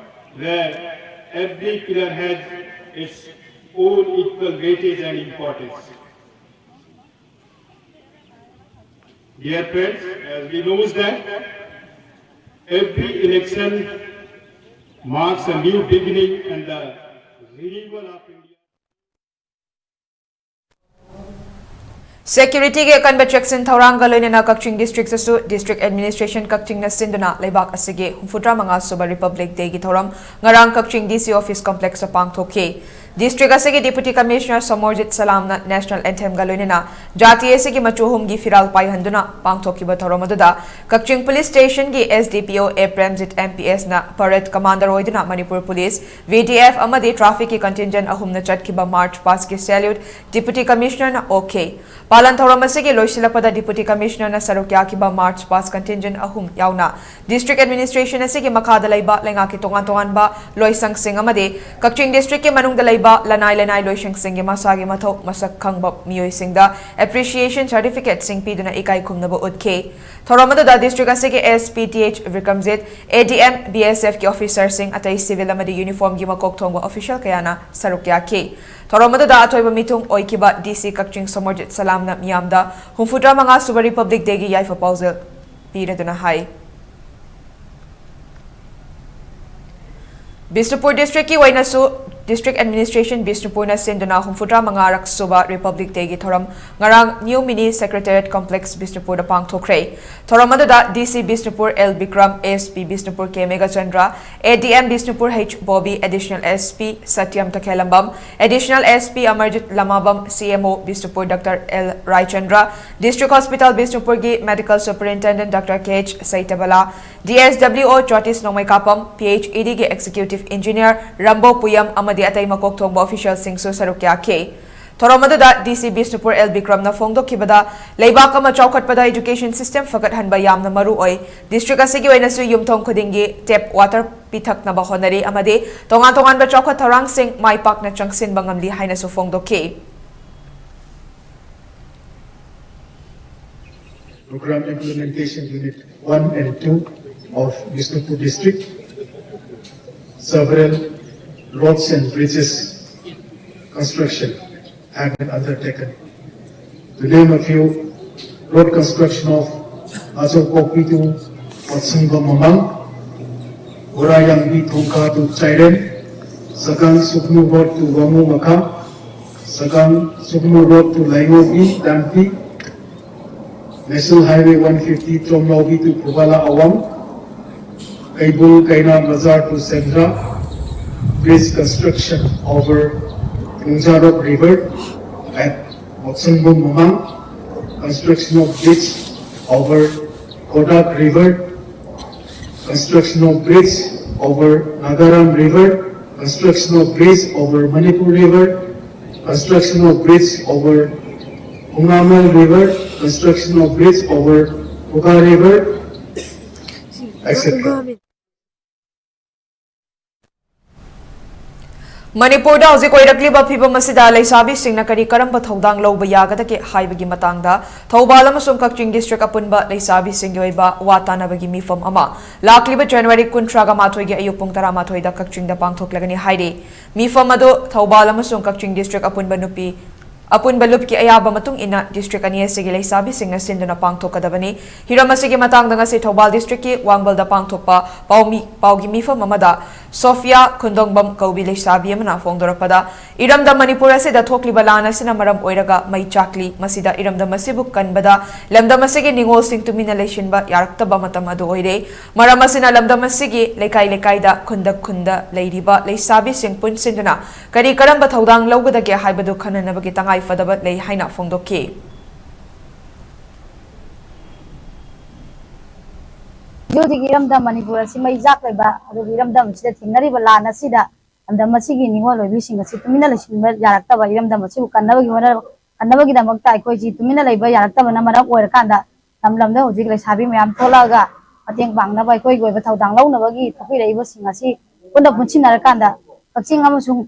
where every pillar has its own equal weightage and importance. Dear friends, as we know that every election marks a new beginning and the renewal of India. Security ꯒꯤ ꯑꯀꯟꯕ ꯆꯦꯛꯁꯤꯟ ꯊꯧꯔꯥꯡꯒ ꯂꯣꯏꯅꯅ ꯀꯛꯆꯤꯡ district ꯇꯁꯨ District Administration ꯀꯛꯆꯤꯡꯅ ꯁꯤꯟꯗꯨꯅ ꯂꯩꯕꯥꯛ ꯑꯁꯤꯒꯤ ꯍꯨꯝꯐꯨꯇꯔꯥ ꯃꯉꯥ ꯁꯨꯕ Republic Day ꯒꯤ ꯊꯧꯔꯝ ꯉꯔꯥꯡ ꯀꯛꯆꯤꯡ DC office complex ꯇ ꯄꯥꯡꯊꯣꯛꯈꯤ꯫ District ꯑꯁꯤꯒꯤ Deputy Commissioner Somorjit ꯁꯂꯥꯝꯅ national anthem ꯒ ꯂꯣꯏꯅꯅ ꯖꯥꯇꯤ ꯑꯁꯤꯒꯤ ꯃꯆꯨ ꯑꯍꯨꯝꯒꯤ ꯐꯤꯔꯥꯜ ꯄꯥꯏꯍꯟꯗꯨꯅ ꯄꯥꯡꯊꯣꯛꯈꯤꯕ ꯊꯧꯔꯝ ꯑꯗꯨꯗ ꯀꯛꯆꯤꯡ Police Station ꯒꯤ SDPO A ꯄ꯭ꯔꯦꯝꯖꯤꯠ MPS ꯅ parade commander ꯑꯣꯏꯗꯨꯅ ꯃꯅꯤꯄꯨꯔ Police, VDF ꯑꯃꯗꯤ traffic ꯀꯤ contingent ꯑꯍꯨꯝꯅ ꯆꯠꯈꯤꯕ March Past ꯀꯤ salute Deputy Commissioner ꯅ ꯑꯣꯛꯈꯤ꯫ ꯄꯥꯂꯟ ꯊꯧꯔꯝ ꯑꯁꯤꯒꯤ ꯂꯣꯏꯁꯤꯜꯂꯛꯄꯗ Deputy Commissioner ꯅ ꯁꯔꯨꯛ ꯌꯥꯈꯤꯕ March Past contingent ꯑꯍꯨꯝ ꯌꯥꯎꯅ District Administration ꯑꯁꯤꯒꯤ ꯃꯈꯥꯗ ꯂꯩꯕ ꯂꯩꯉꯥꯛꯀꯤ ꯇꯣꯉꯥꯟ ꯇꯣꯉꯥꯟꯕ ꯂꯣꯏꯁꯪꯁꯤꯡ ꯑꯃꯗꯤ ꯀꯛꯆꯤꯡ district ꯀꯤ ꯃꯅꯨꯡꯗ ꯂꯩꯕ ꯂꯅꯥꯏ ꯂꯅꯥꯏ ꯂꯣꯏꯁꯪꯁꯤꯡꯒꯤ ꯃꯁꯥꯒꯤ ꯃꯊꯧ ꯃꯁꯛ ꯈꯪꯕ ꯃꯤꯑꯣꯏꯁꯤꯡꯗ appreciation certificate ꯁꯤꯡ ꯄꯤꯗꯨꯅ ꯏꯀꯥꯏ ꯈꯨꯝꯅꯕ ꯎꯠꯈꯤ꯫ ꯊꯧꯔꯝ ꯑꯗꯨꯗ district ꯑꯁꯤꯒꯤ SP T H Bikramjit, ADM, BSF ꯀꯤ officer ꯁꯤꯡ, ꯑꯇꯩ civil ꯑꯃꯗꯤ uniform ꯒꯤ ꯃꯀꯣꯛ ꯊꯣꯡꯕ official ꯀꯌꯥꯅ ꯁꯔꯨꯛ ꯌꯥꯈꯤ꯫ ꯊꯧꯔꯝ ꯑꯗꯨꯗ ꯑꯊꯣꯏꯕ ꯃꯤꯊꯨꯡ ꯑꯣꯏꯈꯤꯕ DC ꯀꯛꯆꯤꯡ ꯁꯣꯃꯣꯔꯖꯤꯠ ꯁꯂꯥꯝꯅ ꯃꯤꯌꯥꯝꯗ ꯍꯨꯝꯐꯨꯇꯔꯥ ꯃꯉꯥ ꯁꯨꯕ Republic Day ꯒꯤ ꯌꯥꯏꯐ ꯄꯥꯎꯖꯦꯜ ꯄꯤꯔꯗꯨꯅ ꯍꯥꯏ꯫ ꯕꯤꯁꯅꯨꯄꯨꯔ district ꯀꯤ ꯑꯣꯏꯅꯁꯨ District Administration ꯕꯤꯁꯅꯨꯄꯨꯔꯅ ꯁꯤꯟꯗꯨꯅ ꯍꯨꯝꯐꯨꯇꯔꯥ ꯃꯉꯥꯔꯛ ꯁꯨꯕ Republic Day ꯒꯤ ꯊꯧꯔꯝ ꯉꯔꯥꯡ New Mini Secretariat Complex ꯕꯤꯁꯅꯨꯄꯨꯔꯗ ꯄꯥꯡꯊꯣꯛꯈ꯭ꯔꯦ꯫ ꯊꯧꯔꯝ ꯑꯗꯨꯗ D C Bishnupur L Bikram, A S P Bishnupur K Meghachandra, A D M Bishnupur H Bobby, Additional S P ꯁꯇ꯭ꯌꯝ ꯇꯈꯦꯂꯝꯕꯝ, Additional S P Amarjeet Lamabam, C M O Bishnupur Doctor L Raichandra, District Hospital ꯕꯤꯁꯅꯨꯄꯨꯔꯒꯤ Medical Superintendent Doctor K H ꯁꯩꯇꯕꯂꯥ, D S W O ꯖꯣꯇꯤꯁ ꯅꯣꯡꯃꯩꯀꯥꯄꯝ, P H E D ꯒꯤ Executive Engineer ꯔꯝꯕꯣ ꯄꯨꯌꯝ ꯑꯃꯗꯤ ꯑꯇꯩ ꯃꯀꯣꯛ ꯊꯣꯡꯕ official ꯁꯤꯡꯁꯨ ꯁꯔꯨꯛ ꯌꯥꯈꯤ꯫ ꯊꯧꯔꯝ ꯑꯗꯨꯗ D C ꯕꯤꯁꯅꯨꯄꯨꯔ L ꯕꯤꯀ꯭ꯔꯝꯅ ꯐꯣꯡꯗꯣꯛꯈꯤꯕꯗ, ꯂꯩꯕꯥꯛ ꯑꯃ ꯆꯥꯎꯈꯠꯄꯗ education system ꯐꯒꯠꯍꯟꯕ ꯌꯥꯝꯅ ꯃꯔꯨ ꯑꯣꯏ꯫ District ꯑꯁꯤꯒꯤ ꯑꯣꯏꯅꯁꯨ ꯌꯨꯝꯊꯣꯡ ꯈꯨꯗꯤꯡꯒꯤ tap water ꯄꯤꯊꯛꯅꯕ ꯍꯣꯠꯅꯔꯤ ꯑꯃꯗꯤ ꯇꯣꯉꯥꯟ ꯇꯣꯉꯥꯟꯕ ꯆꯥꯎꯈꯠ ꯊꯧꯔꯥꯡꯁꯤꯡ ꯃꯥꯏ ꯄꯥꯛꯅ ꯆꯪꯁꯤꯟꯕ ꯉꯝꯂꯤ ꯍꯥꯏꯅꯁꯨ ꯐꯣꯡꯗꯣꯛꯈꯤ꯫ Program Implementation Unit one and two of Bishnupur District, several roads and bridges construction have been undertaken. To name a few, road construction of Achokokpi to Watsingba Mamang, Urayangbi Thongkha to Chairen, Sagang Suknu Road to Wamu Makha, Sagang Suknu Road to Laingobi Dampi, National Highway one fifty Tromlaubi to Pubala Awang, Kaibul Kaina Bazar to Sendra, bridge construction over Nungjarok River at Motsungbung Mamang, construction of bridge over Kodak River, construction of bridge over Nagaram River, construction of bridge over Manipur River, construction of bridge over Ungamal River, construction of bridge over Puga River, et cetera. ꯃꯅꯤꯄꯨꯔꯗ ꯍꯧꯖꯤꯛ ꯑꯣꯏꯔꯛꯂꯤꯕ ꯐꯤꯕꯝ ꯑꯁꯤꯗ ꯂꯩꯁꯥꯕꯤꯁꯤꯡꯅ ꯀꯔꯤ ꯀꯔꯝꯕ ꯊꯧꯗꯥꯡ ꯂꯧꯕ ꯌꯥꯒꯗꯒꯦ ꯍꯥꯏꯕꯒꯤ ꯃꯇꯥꯡꯗ ꯊꯧꯕꯥꯜ ꯑꯃꯁꯨꯡ ꯀꯛꯆꯤꯡ district ꯑꯄꯨꯟꯕ ꯂꯩꯁꯥꯕꯤꯁꯤꯡꯒꯤ ꯑꯣꯏꯕ ꯋꯥ ꯇꯥꯅꯕꯒꯤ ꯃꯤꯐꯝ ꯑꯃ ꯂꯥꯛꯂꯤꯕ January ꯀꯨꯟꯊ꯭ꯔꯥꯒ ꯃꯥꯊꯣꯏꯒꯤ ꯑꯌꯨꯛ ꯄꯨꯡ ꯇꯔꯥꯃꯥꯊꯣꯏꯗ ꯀꯛꯆꯤꯡꯗ ꯄꯥꯡꯊꯣꯛꯂꯒꯅꯤ ꯍꯥꯏꯔꯤ꯫ ꯃꯤꯐꯝ ꯑꯗꯨ ꯊꯧꯕꯥꯜ ꯑꯃꯁꯨꯡ ꯀꯛꯆꯤꯡ district ꯑꯄꯨꯟꯕ ꯅꯨꯄꯤ ꯑꯄꯨꯟꯕ ꯂꯨꯞꯀꯤ ꯑꯌꯥꯕ ꯃꯇꯨꯡ ꯏꯟꯅ district ꯑꯅꯤ ꯑꯁꯤꯒꯤ ꯂꯩꯁꯥꯕꯤꯁꯤꯡꯅ ꯁꯤꯟꯗꯨꯅ ꯄꯥꯡꯊꯣꯛꯀꯗꯕꯅꯤ꯫ ꯍꯤꯔꯝ ꯑꯁꯤꯒꯤ ꯃꯇꯥꯡꯗ ꯉꯁꯤ ꯊꯧꯕꯥꯜ districtꯀꯤ ꯋꯥꯡꯕꯜꯗ ꯄꯥꯡꯊꯣꯛꯄ ꯄꯥꯎꯃꯤ-, ꯄꯥꯎꯒꯤ ꯃꯤꯐꯝ ꯑꯃꯗ ꯁꯣꯐꯤꯌꯥ ꯈꯨꯟꯗꯣꯡꯕꯝ ꯀꯧꯕꯤ ꯂꯩꯁꯥꯕꯤ ꯑꯃꯅ ꯐꯣꯡꯗꯣꯔꯛꯄꯗ, ꯏꯔꯝꯗꯝ ꯃꯅꯤꯄꯨꯔ ꯑꯁꯤꯗ ꯊꯣꯛꯂꯤꯕ ꯂꯥꯟ ꯑꯁꯤꯅ ꯃꯔꯝ ꯑꯣꯏꯔꯒ ꯃꯩ ꯆꯥꯛꯂꯤ꯫ ꯃꯁꯤꯗ ꯏꯔꯝꯗꯝ ꯑꯁꯤꯕꯨ ꯀꯟꯕꯗ ꯂꯝꯗꯝ ꯑꯁꯤꯒꯤ ꯅꯤꯉꯣꯜꯁꯤꯡ ꯇꯨꯃꯤꯟꯅ ꯂꯩꯁꯤꯟꯕ ꯌꯥꯔꯛꯇꯕ ꯃꯇꯝ ꯑꯗꯨ ꯑꯣꯏꯔꯦ꯫ ꯃꯔꯝ ꯑꯁꯤꯅ ꯂꯝꯗꯝ ꯑꯁꯤꯒꯤ ꯂꯩꯀꯥꯏ ꯂꯩꯀꯥꯏꯗ, ꯈꯨꯟꯗ ꯈꯨꯟꯗ ꯂꯩꯔꯤꯕ ꯂꯩꯁꯥꯕꯤꯁꯤꯡ ꯄꯨꯟꯁꯤꯟꯗꯨꯅ ꯀꯔꯤ ꯀꯔꯝꯕ ꯊꯧꯗꯥꯡ ꯂꯧꯒꯗꯒꯦ ꯍꯥꯏꯕꯗꯨ ꯈꯟꯅꯅꯕꯒꯤ ꯇꯉꯥꯏ ꯐꯗꯕ ꯂꯩ ꯍꯥꯏꯅ ꯐꯣꯡꯗꯣꯛꯈꯤ꯫ ꯍꯧꯖꯤꯛ ꯍꯧꯖꯤꯛ ꯏꯔꯝꯗꯝ ꯃꯅꯤꯄꯨꯔ ꯑꯁꯤ ꯃꯩ ꯆꯥꯛꯂꯤꯕ, ꯑꯗꯨꯒ ꯏꯔꯝꯗꯝ ꯑꯁꯤꯗ ꯊꯦꯡꯅꯔꯤꯕ ꯂꯥꯟ ꯑꯁꯤꯗ ꯂꯝꯗꯝ ꯑꯁꯤꯒꯤ ꯅꯤꯡꯉꯣꯜ ꯑꯣꯏꯕꯤꯁꯤꯡ ꯑꯁꯤ ꯇꯨꯃꯤꯟꯅ ꯂꯩꯁꯤꯟꯕ ꯌꯥꯔꯛꯇꯕ, ꯏꯔꯝꯗꯝ ꯑꯁꯤꯕꯨ ꯀꯟꯅꯕꯒꯤ ꯍꯣꯠꯅ-, ꯀꯟꯅꯕꯒꯤꯗꯃꯛꯇ ꯑꯩꯈꯣꯏꯁꯤ ꯇꯨꯃꯤꯟꯅ ꯂꯩꯕ ꯌꯥꯔꯛꯇꯕꯅ ꯃꯔꯝ ꯑꯣꯏꯔꯀꯥꯟꯗ, ꯂꯝ ꯂꯝꯗ ꯍꯧꯖꯤꯛ ꯂꯩꯁꯥꯕꯤ ꯃꯌꯥꯝ ꯊꯣꯛꯂꯛꯑꯒ ꯃꯇꯦꯡ ꯄꯥꯡꯅꯕ, ꯑꯩꯈꯣꯏꯒꯤ ꯑꯣꯏꯕ ꯊꯧꯗꯥꯡ ꯂꯧꯅꯕꯒꯤ ꯊꯣꯛꯄꯤꯔꯛꯏꯕꯁꯤꯡ ꯑꯁꯤ ꯄꯨꯟꯅ ꯄꯨꯟꯁꯤꯟꯅꯔꯀꯥꯟꯗ, ꯀꯛꯆꯤꯡ ꯑꯃꯁꯨꯡ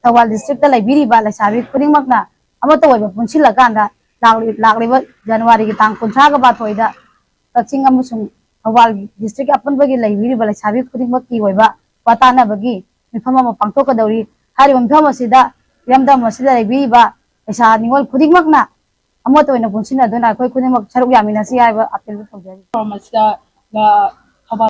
ꯊꯧꯕꯥꯜ districtꯇ ꯂꯩꯕꯤꯔꯤꯕ ꯂꯩꯁꯥꯕꯤ ꯈꯨꯗꯤꯡꯃꯛꯅ ꯑꯃꯠꯇ ꯑꯣꯏꯕ ꯄꯨꯟꯁꯤꯜꯂꯀꯥꯟꯗ, ꯂꯥꯛꯂꯤ-, ꯂꯥꯛꯂꯤꯕ ꯖꯅꯋꯥꯔꯤꯒꯤ ꯇꯥꯡ ꯀꯨꯟꯊ꯭ꯔꯥꯒ ꯃꯥꯊꯣꯏꯗ ꯀꯛꯆꯤꯡ ꯑꯃꯁꯨꯡ ꯊꯧꯕꯥꯜ districtꯀꯤ ꯑꯄꯨꯟꯕꯒꯤ ꯂꯩꯕꯤꯔꯤꯕ ꯂꯩꯁꯥꯕꯤ ꯈꯨꯗꯤꯡꯃꯛꯀꯤ ꯑꯣꯏꯕ ꯋꯥ ꯇꯥꯅꯕꯒꯤ ꯃꯤꯐꯝ ꯑꯃ ꯄꯥꯡꯊꯣꯛꯀꯗꯧꯔꯤ꯫ ꯍꯥꯏꯔꯤꯕ ꯃꯤꯐꯝ ꯑꯁꯤꯗ ꯏꯔꯝꯗꯝ ꯑꯁꯤꯗ ꯂꯩꯕꯤꯔꯤꯕ ꯂꯩꯁꯥ ꯅꯤꯉꯣꯜ ꯈꯨꯗꯤꯡꯃꯛꯅ ꯑꯃꯠꯇ ꯑꯣꯏꯅ ꯄꯨꯟꯁꯤꯟꯅꯗꯨꯅ ꯑꯩꯈꯣꯏ ꯈꯨꯗꯤꯡꯃꯛ ꯁꯔꯨꯛ ꯌꯥꯃꯤꯟꯅꯁꯤ ꯍꯥꯏꯕ appeal ꯇꯧꯖꯔꯤ꯫ ꯊꯧꯔꯝ ꯑꯁꯤꯗ, ꯑ, ꯊꯧꯕꯥꯜ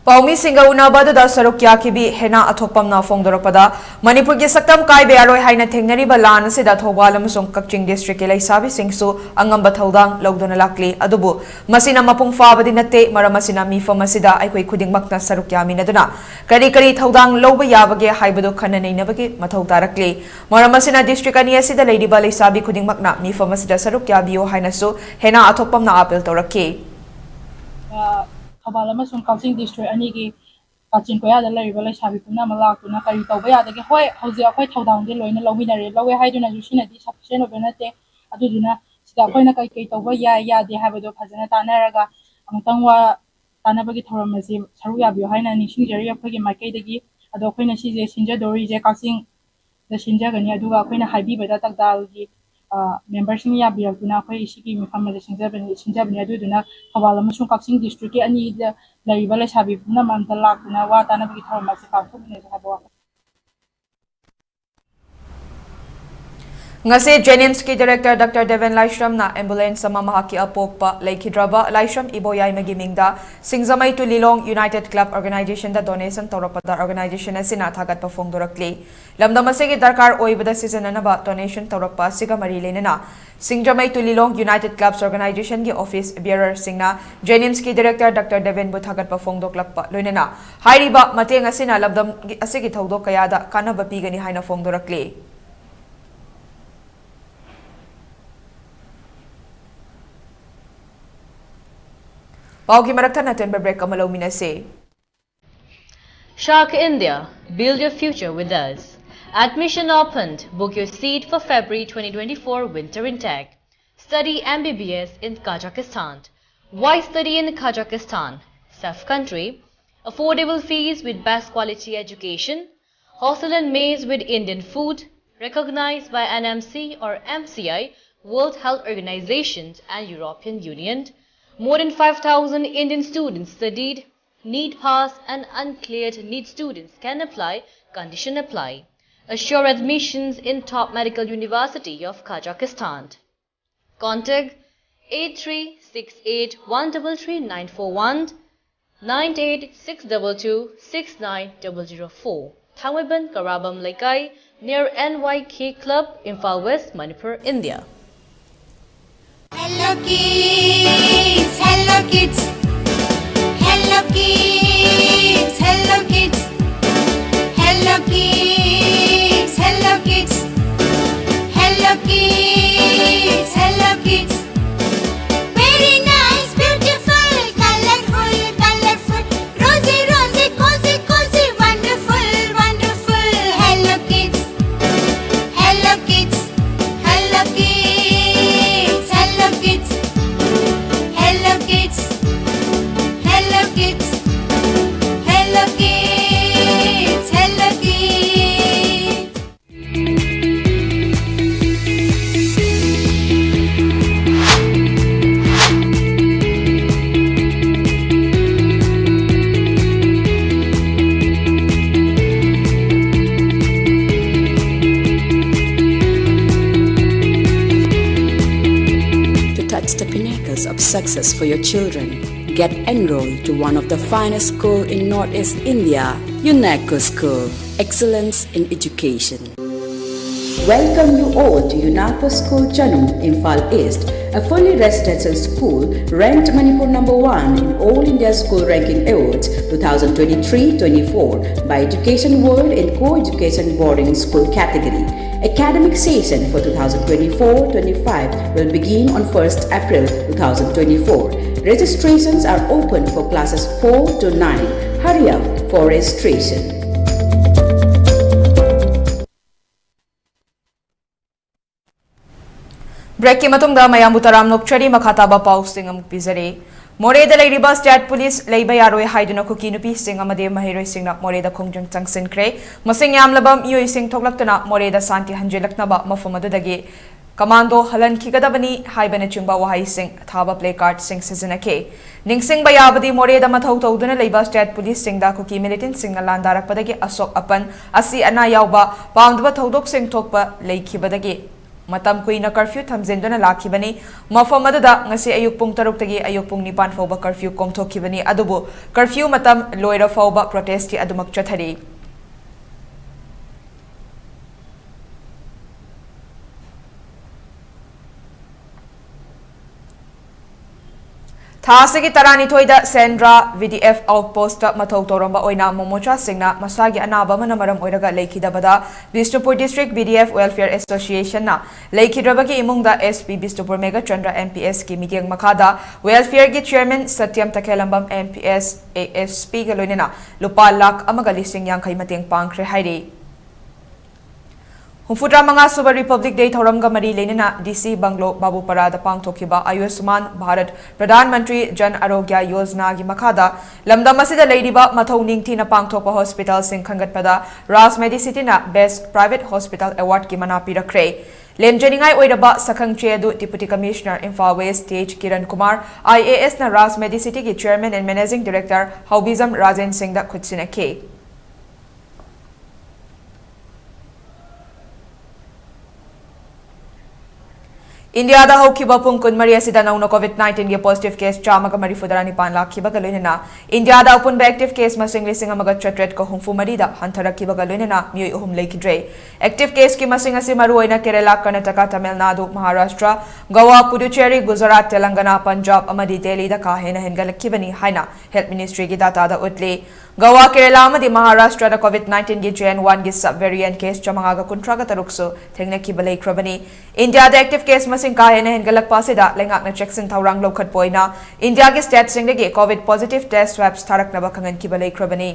ꯄꯥꯎꯃꯤꯁꯤꯡꯒ ꯎꯅꯕ ꯑꯗꯨꯗ ꯁꯔꯨꯛ ꯌꯥꯈꯤꯕꯤ ꯍꯦꯅꯥ ꯑꯊꯣꯛꯄꯝꯅ ꯐꯣꯡꯗꯣꯔꯛꯄꯗ, ꯃꯅꯤꯄꯨꯔꯒꯤ ꯁꯛꯇꯝ ꯀꯥꯏꯕ ꯌꯥꯔꯣꯏ ꯍꯥꯏꯅ ꯊꯦꯡꯅꯔꯤꯕ ꯂꯥꯟ ꯑꯁꯤꯗ ꯊꯧꯕꯥꯜ ꯑꯃꯁꯨꯡ ꯀꯛꯆꯤꯡ districtꯀꯤ ꯂꯩꯁꯥꯕꯤꯁꯤꯡꯁꯨ ꯑꯉꯝꯕ ꯊꯧꯗꯥꯡ ꯂꯧꯗꯨꯅ ꯂꯥꯛꯂꯤ꯫ ꯑꯗꯨꯕꯨ ꯃꯁꯤꯅ ꯃꯄꯨꯡ ꯐꯥꯕꯗꯤ ꯅꯠꯇꯦ꯫ ꯃꯔꯝ ꯑꯁꯤꯅ ꯃꯤꯐꯝ ꯑꯁꯤꯗ ꯑꯩꯈꯣꯏ ꯈꯨꯗꯤꯡꯃꯛꯅ ꯁꯔꯨꯛ ꯌꯥꯃꯤꯟꯅꯗꯨꯅ ꯀꯔꯤ ꯀꯔꯤ ꯊꯧꯗꯥꯡ ꯂꯧꯕ ꯌꯥꯕꯒꯦ ꯍꯥꯏꯕꯗꯨ ꯈꯟꯅ ꯅꯩꯅꯕꯒꯤ ꯃꯊꯧ ꯇꯥꯔꯛꯂꯤ꯫ ꯃꯔꯝ ꯑꯁꯤꯅ district ꯑꯅꯤ ꯑꯁꯤꯗ ꯂꯩꯔꯤꯕ ꯂꯩꯁꯥꯕꯤ ꯈꯨꯗꯤꯡꯃꯛꯅ ꯃꯤꯐꯝ ꯑꯁꯤꯗ ꯁꯔꯨꯛ ꯌꯥꯕꯤꯌꯨ ꯍꯥꯏꯅꯁꯨ ꯍꯦꯅꯥ ꯑꯊꯣꯛꯄꯝꯅ appeal ꯇꯧꯔꯛꯈꯤ꯫ ꯑ, ꯊꯧꯕꯥꯜ ꯑꯃꯁꯨꯡ ꯀꯛꯆꯤꯡ district ꯑꯅꯤꯒꯤ ꯀꯥꯆꯤꯟ ꯀꯣꯌꯥꯗ ꯂꯩꯔꯤꯕ ꯂꯩꯁꯥꯕꯤ ꯄꯨꯝꯅꯃꯛ ꯂꯥꯛꯇꯨꯅ ꯀꯔꯤ ꯇꯧꯕ ꯌꯥꯗꯒꯦ? ꯍꯣꯏ, ꯍꯧꯖꯤꯛ ꯑꯩꯈꯣꯏ ꯊꯧꯗꯥꯡꯗꯤ ꯂꯣꯏꯅ ꯂꯧꯃꯤꯟꯅꯔꯦ꯫ ꯂꯧꯋꯦ ꯍꯥꯏꯗꯨꯅꯁꯨ ꯁꯤꯅꯗꯤ sufficient ꯑꯣꯏꯕ ꯅꯠꯇꯦ꯫ ꯑꯗꯨꯗꯨꯅ ꯁꯤꯗ ꯑꯩꯈꯣꯏꯅ ꯀꯔꯤ ꯀꯔꯤ ꯇꯧꯕ ꯌꯥꯏ, ꯌꯥꯗꯦ ꯍꯥꯏꯕꯗꯣ ꯐꯖꯅ ꯇꯥꯟꯅꯔꯒ ꯑꯃꯨꯛꯇꯪ ꯋꯥ ꯇꯥꯟꯅꯕꯒꯤ ꯊꯧꯔꯝ ꯑꯁꯤ ꯁꯔꯨꯛ ꯌꯥꯕꯤꯌꯨ ꯍꯥꯏꯅ ꯅꯤꯡꯁꯤꯡꯖꯔꯤ ꯑꯩꯈꯣꯏꯒꯤ ꯃꯥꯏꯀꯩꯗꯒꯤ꯫ ꯑꯗꯣ ꯑꯩꯈꯣꯏꯅ ꯁꯤꯁꯦ ꯁꯤꯟꯖꯗꯧꯔꯤꯁꯦ ꯀꯛꯆꯤꯡꯗ ꯁꯤꯟꯖꯒꯅꯤ꯫ ꯑꯗꯨꯒ ꯑꯩꯈꯣꯏꯅ ꯍꯥꯏꯕꯤꯕꯗ ꯇꯥꯛꯇꯥꯜꯒꯤ ꯃꯦꯝꯕꯔꯁꯤꯡꯅ ꯌꯥꯕꯤꯔꯛꯇꯨꯅ ꯑꯩꯈꯣꯏ ꯁꯤꯒꯤ ꯃꯤꯐꯝ ꯑꯁꯤ ꯁꯤꯟꯖꯕꯅꯤ ꯁꯤꯟꯖꯕꯅꯤ꯫ ꯑꯗꯨꯗꯨꯅ ꯊꯧꯕꯥꯜ ꯑꯃꯁꯨꯡ ꯀꯛꯆꯤꯡ ꯗꯤꯁꯇ꯭ꯔꯤꯛꯀꯤ ꯑꯅꯤꯗ ꯂꯩꯔꯤꯕ ꯂꯩꯁꯥꯕꯤ ꯄꯨꯝꯅꯃꯛ ꯑꯝꯇ ꯂꯥꯛꯇꯨꯅ ꯋꯥ ꯇꯥꯅꯕꯒꯤ ꯊꯧꯔꯝ ꯑꯁꯤ ꯄꯥꯡꯊꯣꯛꯃꯤꯟꯅꯁꯤ ꯍꯥꯏꯕ ꯋꯥꯐꯝ꯫ ꯉꯁꯤ ꯖꯦꯅꯤꯝꯁꯀꯤ ꯗꯤꯔꯦꯛꯇꯔ ꯗꯥꯛꯇꯔ ꯗꯦꯕꯦꯟ ꯂꯥꯏꯁ꯭ꯔꯝꯅ ꯑꯦꯝꯕꯨꯂꯦꯟꯁ ꯑꯃ ꯃꯍꯥꯛꯀꯤ ꯑꯄꯣꯛꯄ ꯂꯩꯈꯤꯗ꯭ꯔꯕ ꯂꯥꯏꯁ꯭ꯔꯝ ꯏꯕꯣꯌꯥꯏꯃꯒꯤ ꯃꯤꯡꯗ ꯁꯤꯡꯖꯃꯩ ꯇꯨꯂꯤꯂꯣꯡ ꯌꯨꯅꯥꯏꯇꯦꯗ ꯀ꯭ꯂꯕ ꯑꯣꯔꯒꯅꯥꯏꯖꯦꯁꯟꯗ ꯗꯣꯅꯦꯁꯟ ꯇꯧꯔꯛꯄꯗ ꯑꯣꯔꯒꯅꯥꯏꯖꯦꯁꯟ ꯑꯁꯤꯅ ꯊꯥꯒꯠꯄ ꯐꯣꯡꯗꯣꯔꯛꯂꯤ꯫ ꯂꯝꯗꯝ ꯑꯁꯤꯒꯤ ꯗꯔꯀꯥꯔ ꯑꯣꯏꯕꯗ ꯁꯤꯖꯤꯟꯅꯅꯕ ꯗꯣꯅꯦꯁꯟ ꯇꯧꯔꯛꯄ ꯑꯁꯤꯒ ꯃꯔꯤ ꯂꯩꯅꯅ ꯁꯤꯡꯖꯃꯩ ꯇꯨꯂꯤꯂꯣꯡ ꯌꯨꯅꯥꯏꯇꯦꯗ ꯀ꯭ꯂꯕꯁ ꯑꯣꯔꯒꯅꯥꯏꯖꯦꯁꯟꯒꯤ ꯑꯣꯐꯤꯁ ꯕꯤꯌꯔꯔꯁꯤꯡꯅ ꯖꯦꯅꯤꯝꯁꯀꯤ ꯗꯤꯔꯦꯛꯇꯔ ꯗꯥꯛꯇꯔ ꯗꯦꯕꯦꯟꯕꯨ ꯊꯥꯒꯠꯄ ꯐꯣꯡꯗꯣꯛꯂꯛꯄ ꯂꯣꯏꯅꯅ ꯍꯥꯏꯔꯤꯕ ꯃꯇꯦꯡ ꯑꯁꯤꯅ ꯂꯝꯗꯝ ꯑꯁꯤꯒꯤ ꯊꯧꯗꯣꯛ ꯀꯌꯥꯗ ꯀꯥꯟꯅꯕ ꯄꯤꯒꯅꯤ ꯍꯥꯏꯅ ꯐꯣꯡꯗꯣꯔꯛꯂꯤ꯫ ꯄꯥꯎꯒꯤ ꯃꯔꯛ ꯊꯠꯅ ꯑꯇꯦꯟꯕ ꯕ꯭ꯔꯦꯛ ꯑꯃ ꯂꯧꯃꯤꯟꯅꯁꯤ꯫ Shark India, build your future with us. Admission opened. Book your seat for February twenty twenty-four winter intake. Study M B B S in Kazakhstan. Why study in Kazakhstan? Safe country, affordable fees with best quality education, hostel and mess with Indian food, recognized by N M C or M C I, World Health Organization and European Union. More than five thousand Indian students studied. NEET pass and uncleared NEET students can apply, condition apply. Assure admissions in top medical university of Kazakhstan. Contact eight three six eight one double three nine four one, nine eight six double two six nine double zero four. Thangmeiban Karabam Leikai, near N Y K Club, Imphal West, Manipur, India. Hello kids, hello kids. Hello kids, hello kids. Hello kids, hello kids. Hello kids, hello kids. Very nice, beautiful, colorful, colorful. Rosy, rosy, cozy, cozy, wonderful, wonderful. Hello kids, hello kids, hello kids, hello kids, hello kids. success for your children. Get enrolled to one of the finest school in Northeast India, UNESCO School. Excellence in education. Welcome you all to UNESCO School Chanum, Imphal East, a fully residential school ranked Manipur number one in All India School Ranking Awards two thousand twenty-three twenty-four by Education World in co-education boarding school category. Academic session for two thousand twenty-four twenty-five will begin on first April two thousand twenty-four. Registrations are open for classes four to nine. Hurry up for registration. Breakꯀꯤ ꯃꯇꯨꯡꯗ ꯃꯌꯥꯝꯕꯨ ꯇꯔꯥꯝꯅ ꯑꯣꯛꯆꯔꯤ꯫ ꯃꯈꯥ ꯇꯥꯕ ꯄꯥꯎꯁꯤꯡ ꯑꯃꯨꯛ ꯄꯤꯖꯔꯤ꯫ ꯃꯣꯔꯦꯗ ꯂꯩꯔꯤꯕ state police ꯂꯩꯕ ꯌꯥꯔꯣꯏ ꯍꯥꯏꯗꯨꯅ ꯀꯨꯀꯤ ꯅꯨꯄꯤꯁꯤꯡ ꯑꯃꯗꯤ ꯃꯍꯩꯔꯣꯏꯁꯤꯡꯅ ꯃꯣꯔꯦꯗ ꯈꯣꯡꯖꯪ ꯆꯪꯁꯤꯟꯈ꯭ꯔꯦ꯫ ꯃꯁꯤꯡ ꯌꯥꯝꯂꯕ ꯃꯤꯑꯣꯏꯁꯤꯡ ꯊꯣꯛꯂꯛꯇꯨꯅ ꯃꯣꯔꯦꯗ ꯁꯥꯟꯇꯤ ꯍꯟꯖꯤꯜꯂꯛꯅꯕ ꯃꯐꯝ ꯑꯗꯨꯗꯒꯤ commando ꯍꯜꯍꯟꯈꯤꯒꯗꯕꯅꯤ ꯍꯥꯏꯕꯅꯆꯤꯡꯕ ꯋꯥꯍꯩꯁꯤꯡ ꯊꯥꯕ placardꯁꯤꯡ ꯁꯤꯖꯤꯟꯅꯈꯤ꯫ ꯅꯤꯡꯁꯤꯡꯕ ꯌꯥꯕꯗꯤ, ꯃꯣꯔꯦꯗ ꯃꯊꯧ ꯇꯧꯗꯨꯅ ꯂꯩꯕ state policeꯁꯤꯡꯗ ꯀꯨꯀꯤ militantꯁꯤꯡꯅ ꯂꯥꯟꯗꯥꯔꯛꯄꯗꯒꯤ ꯑꯁꯣꯛ ꯑꯄꯟ, ꯑꯁꯤ ꯑꯅꯥ ꯌꯥꯎꯕ ꯄꯥꯝꯗꯕ ꯊꯧꯗꯣꯛꯁꯤꯡ ꯊꯣꯛꯄ ꯂꯩꯈꯤꯕꯗꯒꯤ ꯃꯇꯝ ꯀꯨꯏꯅ curfew ꯊꯝꯖꯤꯟꯗꯨꯅ ꯂꯥꯛꯈꯤꯕꯅꯤ꯫ ꯃꯐꯝ ꯑꯗꯨꯗ ꯉꯁꯤ ꯑꯌꯨꯛ ꯄꯨꯡ ꯇꯔꯨꯛꯇꯒꯤ ꯑꯌꯨꯛ ꯄꯨꯡ ꯅꯤꯄꯥꯟ ꯐꯥꯎꯕ curfew ꯀꯣꯝꯊꯣꯛꯈꯤꯕꯅꯤ, ꯑꯗꯨꯕꯨ curfew ꯃꯇꯝ ꯂꯣꯏꯔ ꯐꯥꯎꯕ protestꯇꯤ ꯑꯗꯨꯃꯛ ꯆꯠꯊꯔꯤ꯫ ꯊꯥ ꯑꯁꯤꯒꯤ ꯇꯔꯥꯅꯤꯊꯣꯏꯗ ꯁꯦꯟꯗ꯭ꯔꯥ VDF outpostꯇ ꯃꯊꯧ ꯇꯧꯔꯝꯕ ꯑꯣꯏꯅ ꯃꯣꯃꯣꯆꯥꯁꯤꯡꯅ ꯃꯁꯥꯒꯤ ꯑꯅꯥꯕ ꯑꯃꯅ ꯃꯔꯝ ꯑꯣꯏꯔꯒ ꯂꯩꯈꯤꯗꯕꯗ ꯕꯤꯁꯅꯨꯄꯨꯔ District VDF Welfare Associationꯅ ꯂꯩꯈꯤꯗ꯭ꯔꯕꯒꯤ ꯏꯃꯨꯡꯗ SP ꯕꯤꯁꯅꯨꯄꯨꯔ ꯃꯦꯘꯆꯟꯗ꯭ꯔ MPSꯀꯤ ꯃꯤꯠꯌꯦꯡ ꯃꯈꯥꯗ welfareꯒꯤ chairman ꯁꯇ꯭ꯌꯝ ꯇꯈꯦꯜꯂꯝꯕꯝ MPS ASPꯒ ꯂꯣꯏꯅꯅ ꯂꯨꯄꯥ ꯂꯥꯈ ꯑꯃꯒ ꯂꯤꯁꯤꯡ ꯌꯥꯡꯈꯩ ꯃꯇꯦꯡ ꯄꯥꯡꯈ꯭ꯔꯦ ꯍꯥꯏꯔꯤ꯫ ꯍꯨꯝꯐꯨꯇꯔꯥ ꯃꯉꯥ ꯁꯨꯕ Republic Day ꯊꯧꯔꯝꯒ ꯃꯔꯤ ꯂꯩꯅꯅ DC bungalow ꯕꯥꯕꯨꯄꯥꯔꯥꯗ ꯄꯥꯡꯊꯣꯛꯈꯤꯕ ꯑꯌꯨꯁꯃꯥꯟ ꯚꯥꯔꯠ ꯄ꯭ꯔꯙꯥꯟ ꯃꯟꯇ꯭ꯔꯤ ꯖꯟ ꯑꯔꯣꯒ꯭ꯌ ꯌꯣꯖꯅꯥꯒꯤ ꯃꯈꯥꯗ ꯂꯝꯗꯝ ꯑꯁꯤꯗ ꯂꯩꯔꯤꯕ ꯃꯊꯧ ꯅꯤꯡꯊꯤꯅ ꯄꯥꯡꯊꯣꯛꯄ hospitalꯁꯤꯡ ꯈꯟꯒꯠꯄꯗ Raj Medicityꯅ Best Private Hospital Awardꯀꯤ ꯃꯅꯥ ꯄꯤꯔꯛꯈ꯭ꯔꯦ꯫ ꯂꯦꯝꯖꯅꯤꯡꯉꯥꯏ ꯑꯣꯏꯔꯕ ꯁꯛꯈꯪ ꯆꯦ ꯑꯗꯨ Deputy Commissioner Imphal West Th Kiran Kumar IASꯅ Raj Medicityꯒꯤ Chairman and Managing Director ꯍꯥꯎꯕꯤꯖꯝ Rajen ꯁꯤꯡꯗ ꯈꯨꯠꯁꯤꯟꯅꯈꯤ꯫ ꯏꯟꯗꯤꯌꯥꯗ ꯍꯧꯈꯤꯕ ꯄꯨꯡ ꯀꯨꯟꯃꯔꯤ ꯑꯁꯤꯗ ꯅꯧꯅ COVID nineteen ꯒꯤ positive case ꯆꯥꯝꯃꯒ ꯃꯔꯤꯐꯨ ꯇꯔꯥꯅꯤꯄꯥꯟ ꯂꯥꯛꯈꯤꯕꯒ ꯂꯣꯏꯅꯅ ꯏꯟꯗꯤꯌꯥꯗ ꯑꯄꯨꯟꯕ active case ꯃꯁꯤꯡ ꯂꯤꯁꯤꯡ ꯑꯃꯒ ꯆꯥꯇ꯭ꯔꯦꯠꯀ ꯍꯨꯝꯐꯨ ꯃꯔꯤꯗ ꯍꯟꯊꯔꯛꯈꯤꯕꯒ ꯂꯣꯏꯅꯅ ꯃꯤꯑꯣꯏ ꯑꯍꯨꯝ ꯂꯩꯈꯤꯗ꯭ꯔꯦ꯫ Active case ꯀꯤ ꯃꯁꯤꯡ ꯑꯁꯤ ꯃꯔꯨꯑꯣꯏꯅ ꯀꯦꯔꯦꯂꯥ, ꯀꯔꯅꯥꯇꯀꯥ, ꯇꯥꯃꯤꯜ ꯅꯥꯗꯨ, ꯃꯍꯥꯔꯥꯁꯇ꯭ꯔ, ꯒꯣꯋꯥ, ꯄꯨꯗꯨꯆꯦꯔꯤ, ꯒꯨꯖꯔꯥꯠ, ꯇꯦꯂꯪꯒꯅꯥ, ꯄꯟꯖꯥꯕ ꯑꯃꯗꯤ ꯗꯦꯜꯂꯤꯗ ꯀꯥ ꯍꯦꯟꯅ ꯍꯦꯟꯒꯠꯂꯛꯈꯤꯕꯅꯤ ꯍꯥꯏꯅ health ministry ꯒꯤ data ꯗ ꯎꯠꯂꯤ꯫ ꯒꯣꯋꯥ, ꯀꯦꯔꯦꯂꯥ ꯑꯃꯗꯤ ꯃꯍꯥꯔꯥꯁꯇ꯭ꯔꯗ COVID nineteen ꯒꯤ J N one ꯒꯤ sub variant case ꯆꯥꯃꯉꯥꯒ ꯀꯨꯟꯊ꯭ꯔꯥꯒ ꯇꯔꯨꯛꯁꯨ ꯊꯦꯡꯅꯈꯤꯕ ꯂꯩꯈ꯭ꯔꯕꯅꯤ꯫ ꯏꯟꯗꯤꯌꯥꯗ active case ꯃꯁꯤꯡ ꯀꯥ ꯍꯦꯟꯅ ꯍꯦꯟꯒꯠꯂꯛꯄ ꯑꯁꯤꯗ ꯂꯩꯉꯥꯛꯅ ꯆꯦꯛꯁꯤꯟ ꯊꯧꯔꯥꯡ ꯂꯧꯈꯠꯄ ꯑꯣꯏꯅ ꯏꯟꯗꯤꯌꯥꯒꯤ state ꯁꯤꯡꯗꯒꯤ COVID positive test swabs ꯊꯥꯔꯛꯅꯕ ꯈꯪꯍꯟꯈꯤꯕ ꯂꯩꯈ꯭ꯔꯕꯅꯤ꯫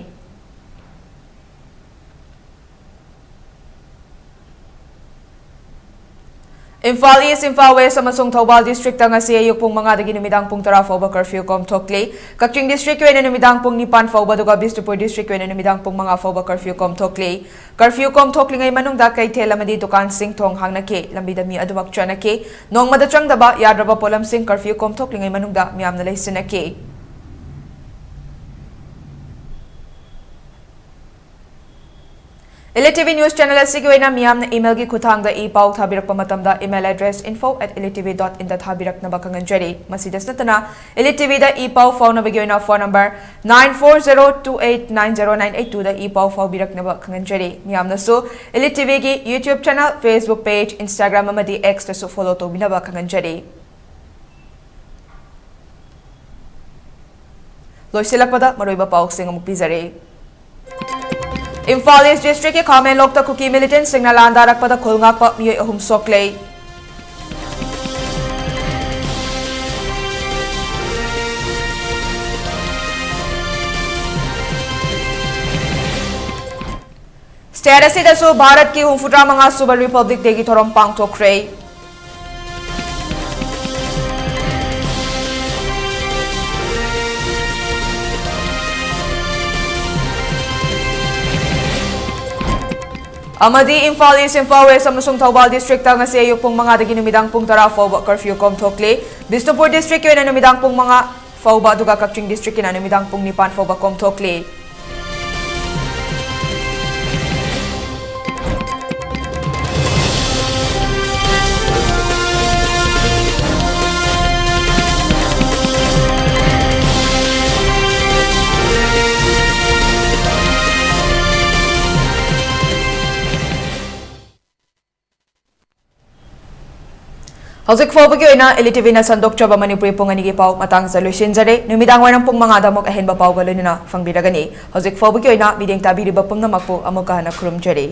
Imphal East, Imphal West ꯑꯃꯁꯨꯡ ꯊꯧꯕꯥꯜ district ꯇ ꯉꯁꯤ ꯑꯌꯨꯛ ꯄꯨꯡ ꯃꯉꯥꯗꯒꯤ ꯅꯨꯃꯤꯗꯥꯡ ꯄꯨꯡ ꯇꯔꯥ ꯐꯥꯎꯕ curfew ꯀꯣꯝꯊꯣꯛꯂꯤ꯫ ꯀꯛꯆꯤꯡ district ꯀꯤ ꯑꯣꯏꯅ ꯅꯨꯃꯤꯗꯥꯡ ꯄꯨꯡ ꯅꯤꯄꯥꯟ ꯐꯥꯎꯕ, ꯑꯗꯨꯒ ꯕꯤꯁꯅꯨꯄꯨꯔ district ꯀꯤ ꯑꯣꯏꯅ ꯅꯨꯃꯤꯗꯥꯡ ꯄꯨꯡ ꯃꯉꯥ ꯐꯥꯎꯕ curfew ꯀꯣꯝꯊꯣꯛꯂꯤ꯫ Curfew ꯀꯣꯝꯊꯣꯛꯂꯤꯉꯩ ꯃꯅꯨꯡꯗ ꯀꯩꯊꯦꯜ ꯑꯃꯗꯤ ꯗꯨꯀꯥꯟꯁꯤꯡ ꯊꯣꯡ ꯍꯥꯡꯅꯈꯤ, ꯂꯝꯕꯤꯗ ꯃꯤ ꯑꯗꯨꯃꯛ ꯆꯠꯅꯈꯤ꯫ ꯅꯣꯡꯃꯗ ꯆꯪꯗꯕ ꯌꯥꯗ꯭ꯔꯕ ꯄꯣꯠꯂꯝꯁꯤꯡ curfew ꯀꯣꯝꯊꯣꯛꯂꯤꯉꯩ ꯃꯅꯨꯡꯗ ꯃꯤꯌꯥꯝꯅ ꯂꯩꯁꯤꯟꯅꯈꯤ꯫ Elite TV news channel ꯑꯁꯤꯒꯤ ꯑꯣꯏꯅ ꯃꯤꯌꯥꯝꯅ email ꯒꯤ ꯈꯨꯠꯊꯥꯡꯗ e-ꯄꯥꯎ ꯊꯥꯕꯤꯔꯛꯄ ꯃꯇꯝꯗ email address info at elite tv dot in ꯗ ꯊꯥꯕꯤꯔꯛꯅꯕ ꯈꯪꯍꯟꯖꯔꯤ꯫ ꯃꯁꯤꯗꯁꯨ ꯅꯠꯇꯅ Elite TV ꯗ e-ꯄꯥꯎ ꯐꯥꯎꯅꯕꯒꯤ ꯑꯣꯏꯅ phone number nine four zero two eight nine zero nine eight two ꯗ e-ꯄꯥꯎ ꯐꯥꯎꯕꯤꯔꯛꯅꯕ ꯈꯪꯍꯟꯖꯔꯤ꯫ ꯃꯤꯌꯥꯝꯅꯁꯨ Elite TV ꯒꯤ YouTube channel, Facebook page, Instagram ꯑꯃꯗꯤ X ꯇꯁꯨ follow ꯇꯧꯕꯤꯅꯕ ꯈꯪꯍꯟꯖꯔꯤ꯫ ꯂꯣꯏꯁꯤꯜꯂꯛꯄꯗ ꯃꯔꯨꯑꯣꯏꯕ ꯄꯥꯎꯁꯤꯡ ꯑꯃꯨꯛ ꯄꯤꯖꯔꯤ꯫ ꯏꯝꯐꯥꯜ East district ꯀꯤ ꯈꯥꯃꯦꯟꯂꯣꯛꯇ ꯀꯨꯀꯤ militant ꯁꯤꯡꯅ ꯂꯥꯟꯗꯥꯔꯛꯄꯗ ꯈꯨꯜ ꯉꯥꯛꯄ ꯃꯤꯑꯣꯏ ꯑꯍꯨꯝ ꯁꯣꯛꯂꯦ꯫ State ꯑꯁꯤꯗꯁꯨ ꯚꯥꯔꯠꯀꯤ ꯍꯨꯝꯐꯨꯇꯔꯥ ꯃꯉꯥ ꯁꯨꯕ Republic Day ꯒꯤ ꯊꯧꯔꯝ ꯄꯥꯡꯊꯣꯛꯈ꯭ꯔꯦ꯫ ꯑꯃꯗꯤ ꯏꯝꯐꯥꯜ East, ꯏꯝꯐꯥꯜ West ꯑꯃꯁꯨꯡ ꯊꯧꯕꯥꯜ district ꯇ ꯉꯁꯤ ꯑꯌꯨꯛ ꯄꯨꯡ ꯃꯉꯥꯗꯒꯤ ꯅꯨꯃꯤꯗꯥꯡ ꯄꯨꯡ ꯇꯔꯥ ꯐꯥꯎꯕ curfew ꯀꯣꯝꯊꯣꯛꯂꯤ꯫ ꯕꯤꯁꯅꯨꯄꯨꯔ district ꯀꯤ ꯑꯣꯏꯅ ꯅꯨꯃꯤꯗꯥꯡ ꯄꯨꯡ ꯃꯉꯥ ꯐꯥꯎꯕ, ꯑꯗꯨꯒ ꯀꯛꯆꯤꯡ district ꯀꯤꯅ ꯅꯨꯃꯤꯗꯥꯡ ꯄꯨꯡ ꯅꯤꯄꯥꯟ ꯐꯥꯎꯕ ꯀꯣꯝꯊꯣꯛꯂꯤ꯫ ꯍꯧꯖꯤꯛ ꯐꯥꯎꯕꯒꯤ ꯑꯣꯏꯅ ꯏꯂꯤꯇꯤꯚꯤꯅ ꯁꯟꯗꯣꯛꯆꯕ ꯃꯅꯤꯄꯨꯔꯤ ꯄꯨꯡ ꯑꯅꯤꯒꯤ ꯄꯥꯎ ꯃꯇꯥꯡꯁꯤꯗ ꯂꯣꯏꯁꯤꯟꯖꯔꯦ꯫ ꯅꯨꯃꯤꯗꯥꯡ ꯋꯥꯏꯔꯝ ꯄꯨꯡ ꯃꯉꯥꯗ ꯑꯃꯨꯛ ꯑꯍꯦꯟꯕ ꯄꯥꯎꯒ ꯂꯣꯏꯅꯅ ꯐꯪꯕꯤꯔꯒꯅꯤ꯫ ꯍꯧꯖꯤꯛ ꯐꯥꯎꯕꯒꯤ ꯑꯣꯏꯅ ꯃꯤꯠꯌꯦꯡ ꯇꯥꯕꯤꯔꯤꯕ ꯄꯨꯝꯅꯃꯛꯄꯨ ꯑꯃꯨꯛꯀ ꯍꯟꯅ ꯈꯨꯔꯨꯝꯖꯔꯤ꯫